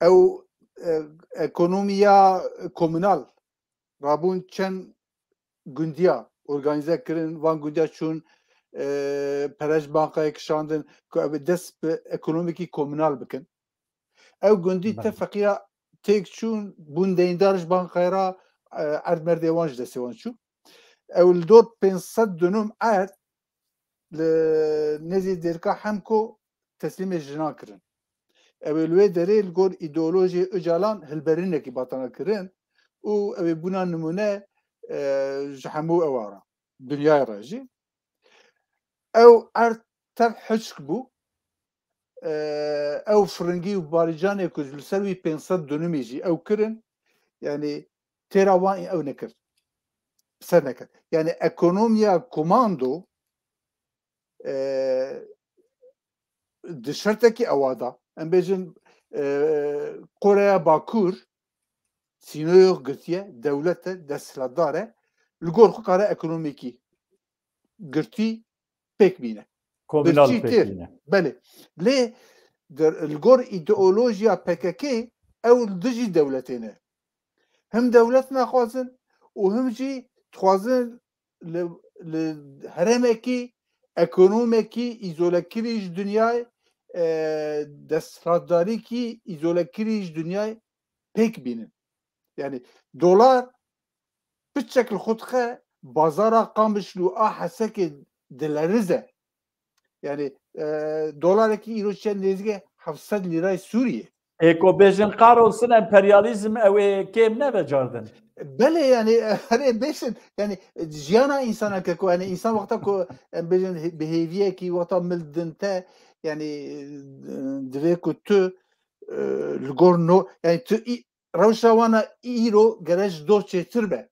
ew, e, ekonomiya komunal rabûn çend gundiya organîze kirin, van gundiya çûn, e, pere ji bankayê kişandin ku ew ê dest bi ekonomîkî komunal bikin. Ew gundî te Belê. feqîra têk çûn, bûn deyndar ji bankayê re, e, erd merdê wan ji destê wan çû. Ew li dor pênc sed dunum erd li nêzî Dêrka Hemko teslîmê jinan kirin. Ew ê li wê derê li gor îdeolojiyê Ocalan hilberînekî batana kirin û ew ê bûna nimûne, e, ji hemû ewa re, dinyayê re jî. Ew erd tev hişk bû. E, ew firingî û barîcanê ku li ser wî pênc sed dönümî jî ew kirin, yanî têra wan ew nekir. Ser nekir. Yanî ekonomiya komando, e, di şertekî ewa de, em bêjin, e, Koreya Bakur sînoyê girtiye, dewlet e, desthilatdar e, li gor xwe kare ekonomîkî girtî pêk bîne. Komunal Birçî têr. Pêk bîne. Belê. Lê di, li gor îdeolojiya P K K ew li dijî dewletê ne. Him dewlet naxwazin û him jî dixwazin li, li herêmekî, ekonomekî îzolekirî ji dinyayê, e, desthilatdarîkî îzolekirî ji dinyayê pêk bînin. Yani dolar piçek li xwe dixe bazara Qamişlo a Hesekê dilerize. Yani, e, dolarekî îro çiye nêzîkê heft sed lîrayê Sûriyê. Ê ku bêjin qar olsun emperyalîzm ew ê kêm nevecardin. Belê, yani, herê bêjin, yani, jiyana însana ke ku, yani, însan wexta ku, em bêjin, bi hêviyekî, wexta mil din te, yani, e, divê ku tu, e, li gor no, yani, tu î-, rewşa wana îro gere ji dor çêtir be.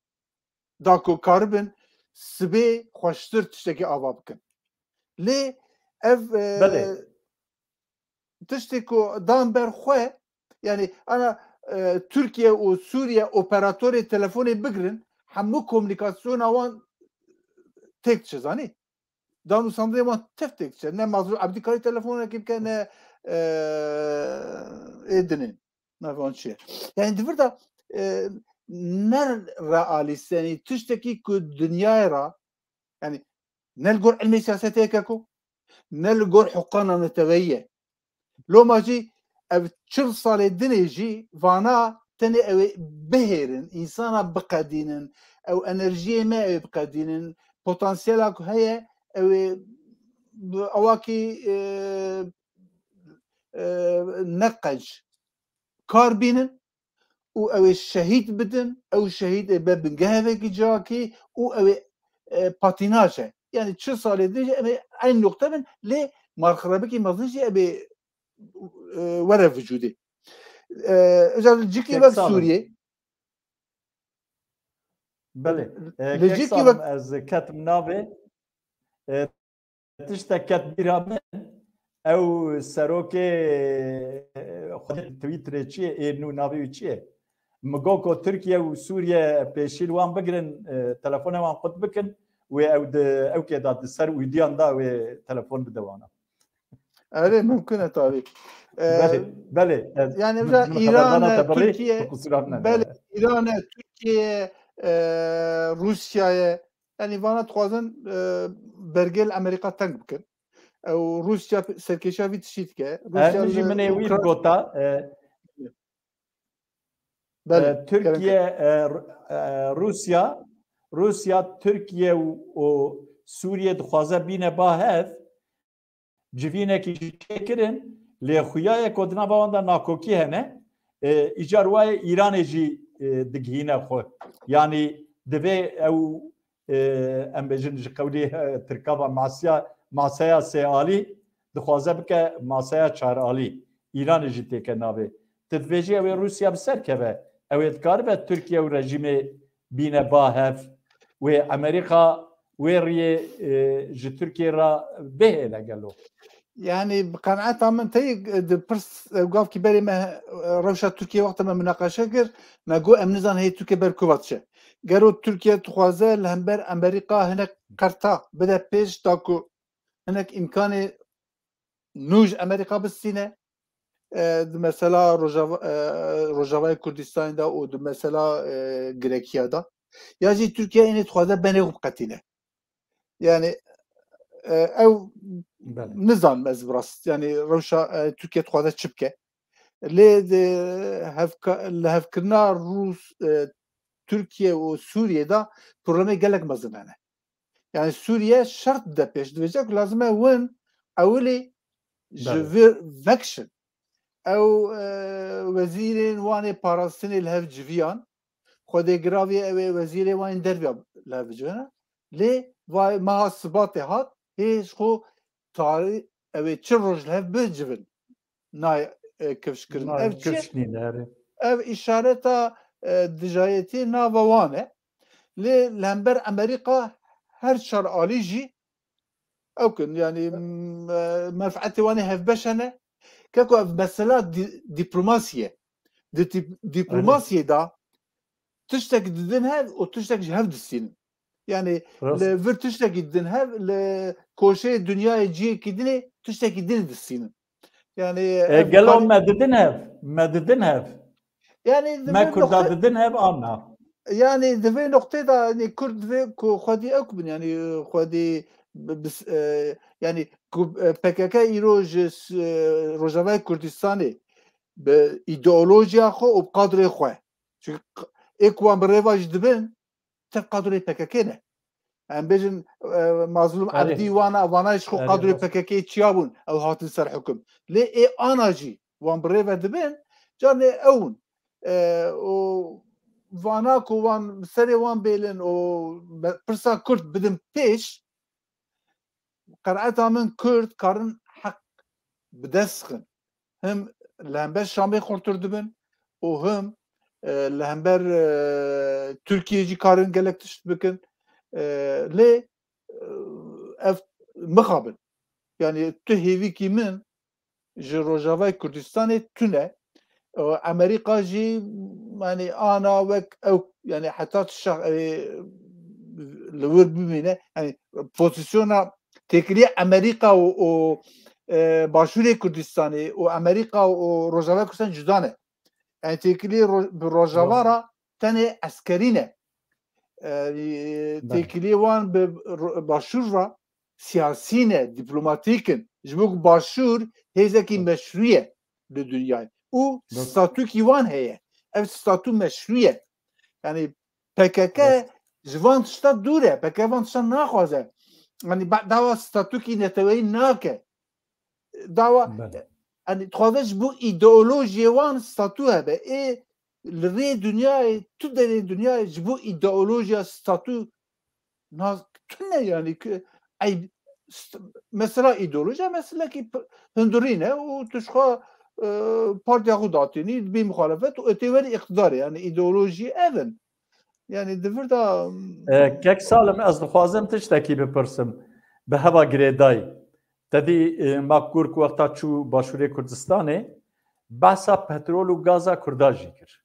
Da ku karibin sibê xweştir tiştekî ava bikin. Lê ev, e, Belê. Tiştê ku dan ber xwe, yani ana, e, Tirkiye û Sûriye operatorê telefonê bigirin, hemû komunîkasyona wan têk diçe, zanî? Dan û sandinê wan tev têk diçe. Ne Mazlûm Ebdî karî telefonekî bike, ne, e, ê dinên. Navê wan çi ye? Yani di vir de, e, ne realîst, yani tiştekî ku dinyayê re, yani ne li gor ilmê siyasetê ye ku, ne li gor huquqa naneteweyî ye. Loma jî ev çil salê dinê jî vana tenê ew ê bihêrin, însana biqedînin, ew enerjiyê me ew ê biqedînin, potansiyela ku heye ew ê bi awakî, e, e, ne qenc kar bînin û ew ê şehîd bidin, ew şehîd ê be bingehevekî cihakî û ew ê, e, patînaje. Yani çil salê din jî em ê eyn noqte bin, lê marxirabikî mezin jî em ê, e, were vücudê. E, özellikle cikî Kek wek sağ olun. Sûriyê. Belê. E, Li Kek cikî sağ olun, wek ez ketim navê. E, Tiştek ket bîra min, ew serokê, e, xwedê Twitterê çi ye, ê nû navê wî çi ye? Min got ku Tirkiye û Sûriye pêşî li wan bigirin, e, telefona wan qut bikin, wê ew di, ew kê da di ser ûdiyan da wê telefon bide wana. Erê, mumkin e tabii. E, Belê, belê. E, yani min, mesela min xeberdana Îran e, te birî, Tirkiye, bi qusûra min e. Belê, Îran e, Tirkiye, e, Rûsya ye. Yani vana dixwazin, e, bergê li Amerîka teng bikin. Ew Rûsya serkêşiya vî tiştî dike. Rûsya Em jî li min ê wî Ukrayna gota, e, Belê, e, Tirkiye, gerek e, Ru-, e, Rûsya, Rûsya, Tirkiye û, û Sûriye dixwaze bîne ba hev, civînekî jî çêkirin, lê xuya ye ku di nava wan de nakokî hene, e, îcar wayê Îranê jî, e, digihîne xwe. Yanî divê ew, e, em bêjin ji qewlê, e, Tirka ve masiya, masaya sê alî dixwaze bike masaya çar alî. Îranê jî têke navê. Tu dibêjî ew ê Rûsya bi ser keve. Ew ê dikaribe Tirkiye û rejîmê bîne ba hev. Wê Amerîka wê riyê, e, ji Tirkiye re bihêle gelo? Yani bi qenaeta min tey, e, di pirs, e, gavkî berê me, e, rewşa Tirkiye wexta me munaqeşe kir, me got em nizan heye Tirkiye ber ku va diçe. Gero Tirkiye dixwaze li hember Amerîka hinek qerta bide pêş da ku hinek îmkanê nû ji Amerîka bistîne, e, di mesela Rojava, e, Rojavayê Kurdistanê de û di mesela, e, Grekiya de. Ya jî Tirkiye înê dixwaze benê xwe biqetîne. Yani, e, ew Belê. Nizanim ez bi rast. Yani rewşa, e, Tirkiye dixwaze çi bike. Lê di hevka-, li hevkirina Rûs, e, Tirkiye û Sûriye de problemê gelek mezin hene. Yani Sûriye şert de pêş dibêje ku lazim e win ewilî ji Belê. Vir vekişin. Ew, e, wezîrên wan ê parastinê li hev civiyan, Xwedê giravê ew ê wezîrê wan ên derviya li hev bicivin. Lê vay meha Sibatê hat, hê ji xwe tarî ew ê çi roj li hev bicivin. Nayê, e, kifş kirin. Nayê, ev çi? Kifş nîne, erê. Ev îşareta, e, dijayetiyê nava wan e. Lê li hember Amerîka her çar alî jî ew kin, yanî, m-, e, menfeetê wan ê hevbeş hene. Keko ev mesela di-, dîplomasî ye. Di dîp-, dîplomasiyê de tiştek didin hev û tiştek ji hev distînin. Yanî Rast. Li vir tiştekî didin hev, li koşeyê dinyayê cihekî dinê tiştekî din distînin. Yanî E, ev gelo kar- me didin hev, me didin hev. Yanî di Me vê Kurda noqte- didin hev, anna. Yanî di vê noqtê de, yanî Kurd divê ku xwedî ew bin, yanî xwedî bi-, bis-, e, yanî ku, e, P K K îro ji s-, e, Rojavayê Kurdistanê bi îdeolojiya xwe û bi kadrê xwe. Çünkü q-, ê ku wan bi rêva jî dibin, tev kadroyê P K K ne. Em bêjin, e, Mazlûm Erê. Ebdî wana, vana ji xwe Erê, kadroyê rast. P K K çiya bûn, ew hatin ser hukm. Lê ê ana jî wan bi rê ve dibin, carnê ew in. E, û vana ku wan serê wan bêlin û be-, pirsa Kurd bidin pêş, qenaeta min Kurd karin heq bi dest xin. Him li hember Şamê xurtir dibin û him, e, li hember, e, Tirkiyê jî karin gelek tişt bikin. E, lê, e, ev mixabin. Yanî tu hêvîkî min ji Rojavayê Kurdistanê tune. E, Amerîka jî, yanî ana wek ew, yanî heta tu şax-, e, li wir bimîne, yanî pozisyona têkiliyê Amerîka û, û, e, Başûrê Kurdistanê û Amerîka û Rojava Kurdistan cuda ne. Yanî têkiliyê ro-, bi Rojava Doğru. Re tenê eskerî ne. E, Belê. Têkiliyê wan bi ro-, Başûr re siyasî ne, dîplomatîk in. Ji bo ku Başûr hêzekî Hı. meşrû ye li dinyayê. Û Hı. statûkî wan heye. Ev statû meşrû ye. Yanî P K K Hı. ji van tişta dûr e. P K K van tişta naxwaze. Yanî ba-, dawa statûkî neteweyî nake. Dawa, Belê. Yanî dixwaze ji bo îdeolojiyê wan statû hebe. Ê li rê dinyayê, tu derê dinyayê ji bo îdeolojiya statû Nas tune, yanî ki ey st-, mesela îdeolojiya meselekî p-, hundirî ne û tu ji xwe, e, partiya xwe datînî, dibî muxalefet û tê werî îqtidarê, yanî îdeolojî ev in. Yanî di vir de E, Kek Salim, ez dixwazim tiştekî bipirsim. Bi heva girêdayî. Te dî, e, Mak Gurk wexta çû Başûrê Kurdistanê, behsa petrol û gaza Kurda jî kir.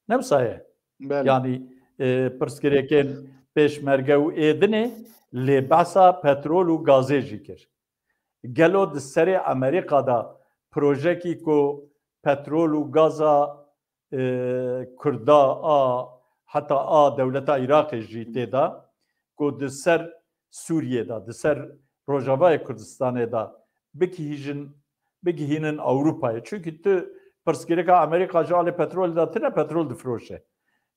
Ne wisa ye? Belê. Yanî, e, pirsgirêkên pêşmerge û êdinê lê behsa petrol û gazê jî kir. Gelo di serê Amerîka de projekî ku petrol û gaza, e, Kurda a, heta a dewleta Iraqê jî tê de, ku di ser Sûriyê de, di ser Rojavayê Kurdistanê de bigihîjin, bigihînin Ewropayê. Çunkî tu pirsgirêka Amerîka ji alê petrolê de tine, petrol difiroşe.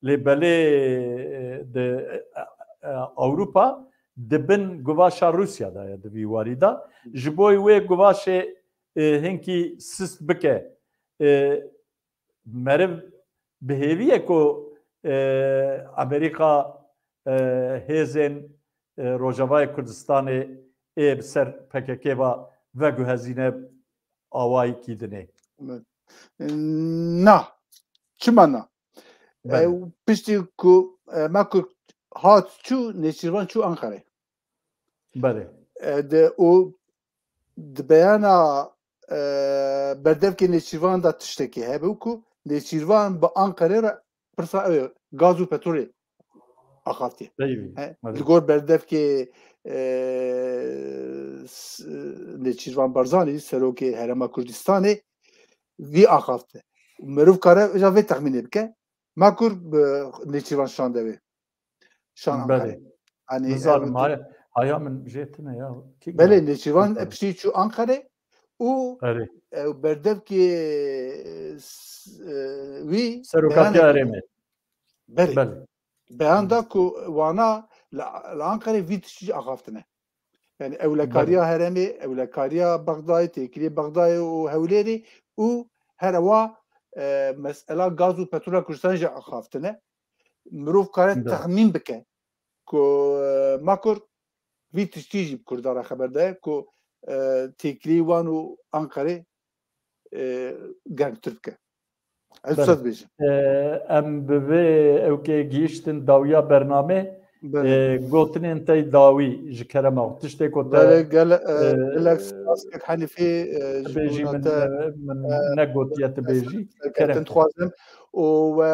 Lê belê, e, di, e, e, Ewropa di bin guvaşa Rûsya de ye di vî warî de. Ji bo wê guvaşê, e, hinkî sist bike, e, meriv bi hêvî ye ku, e, Amerîka, e, hêzên, e, Rojavayê Kurdistanê ê bi ser P K K ve veguhezîne awayekî dinê. Na. Çima na? Belê. E, piştî ku, e, Mak Gurk hat çû, Nêçîrvan çû Anqerê. Belê. E, de, û di beyana, e, berdevkê Nêçîrvan de tiştekî hebû ku Nêçîrvan bi Anqerê re pirsa ew ê gaz û petrolê axaftiye. Peyvî. He, Belê. Li gor berdevkê, e, s-, Nêçîrvan Barzanî, serokê Herêma Kurdistanê, vî axafte. Mirov kare ja vê texmînê bike. Mak Gurk bi Nêçîrvan şande wê. Şan Belê. Anqerê. Yanî Nizanim, ev haya, haya min jê tine ya. Kî Belê, gel? Nêçîrvan Nizanim. Piştî çû Anqerê û Erê. Ew berdevkê s-, e, wî Serokatiya beyanekê Herêmê. Belê. Belê. Beyan da ku wana li, li Anqerê vî tiştî jî axaftine. Yani ewlekariya Belê. Herêmê, ewlekariya Bexdayê, têkiliyê Bexdayê û Hewlêrê û her ewa, e, mesela gaz û petrola Kurdistanê jî axaftine. Mirov kare texmîn bike ku, e, Makur vî tiştî jî bi Kurdan re xeber daye ku, e, têkilî wan û Anqerê, e, germtir bike. Ez wisa dibêjim. E, em bi vê ewkê gihîştin dawiya bernamê. E, gotinên te dawî ji kerema xwe. Tiştê ku te, Belê, gele, e, e, gelek spas kek Henîfî, e, ji bêjî bona min, te, e, min e, negotiye tu bêjî. Kerem. Dixwazim û we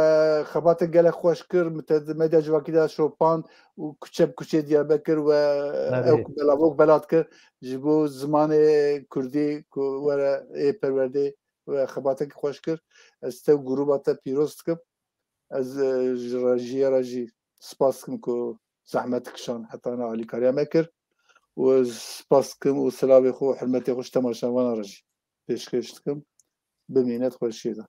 xebatek gelek xweş kir, min te di medya civakî de şopand û kuçe bi kuçê Diyarbekir we Erê. Ew ku belavok belat kir ji bo zimanê kurdî ku were ê perwerdê we xebatekî xweş kir. Ez te û grûba te pîroz dikim. Ez, e, ji rejiyê re jî spas dikim ku zehmet kişand heta niha alîkariya me kir û ez spas dikim û silavê xwe û hurmetê xwe ji temaşevana re jî pêşkêş dikim. Bimîne di xweşiyê de.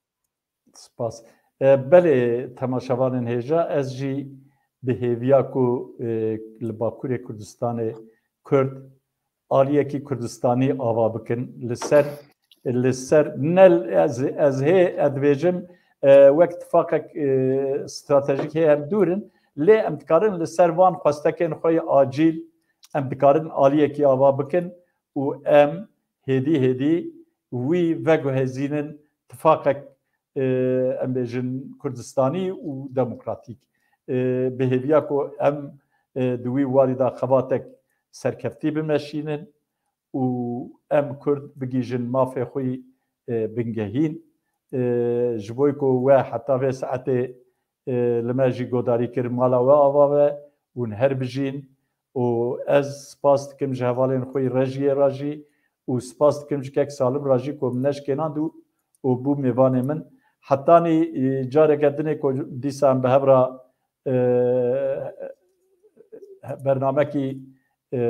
Spas. E, belê temaşevanên hêja, ez jî bi hêviya ku, e, li Bakurê Kurdistanê Kurd aliyekî Kurdistanî ava bikin. Li ser, li ser ne ez, ez hê, ez dibêjim, e, wek tifaqek, e, stratejîk hê em dûr in, lê em dikarin li ser van xwestekên xwe yê acîl, em dikarin aliyekî ava bikin û em hêdî hêdî wî veguhezînin tifaqek, e, em bêjin Kurdistanî û demokratîk. E, bi hêviya ku em, e, di wî warî de xebatek serkeftî bimeşînin û em Kurd bigihîjin mafê xwe yî, e, bingehîn. E, ji bo ku we heta vê saetê, e, li me jî godarî kir, mala we ava be, hûn her bijîn. Û ez spas dikim ji hevalên xwe yî rejiyê re jî û spas dikim ji kek Salim re jî ku min neşkênand û, û bû mêvanê min. Hetanî, e, careke dinê ku dîsa em bi hev re, e, bernamekî, e,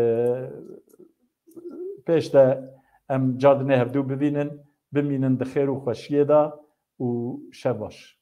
pêş de em car dinê hevdû bibînin, bimînin di xêr û xweşiyê de û şev baş.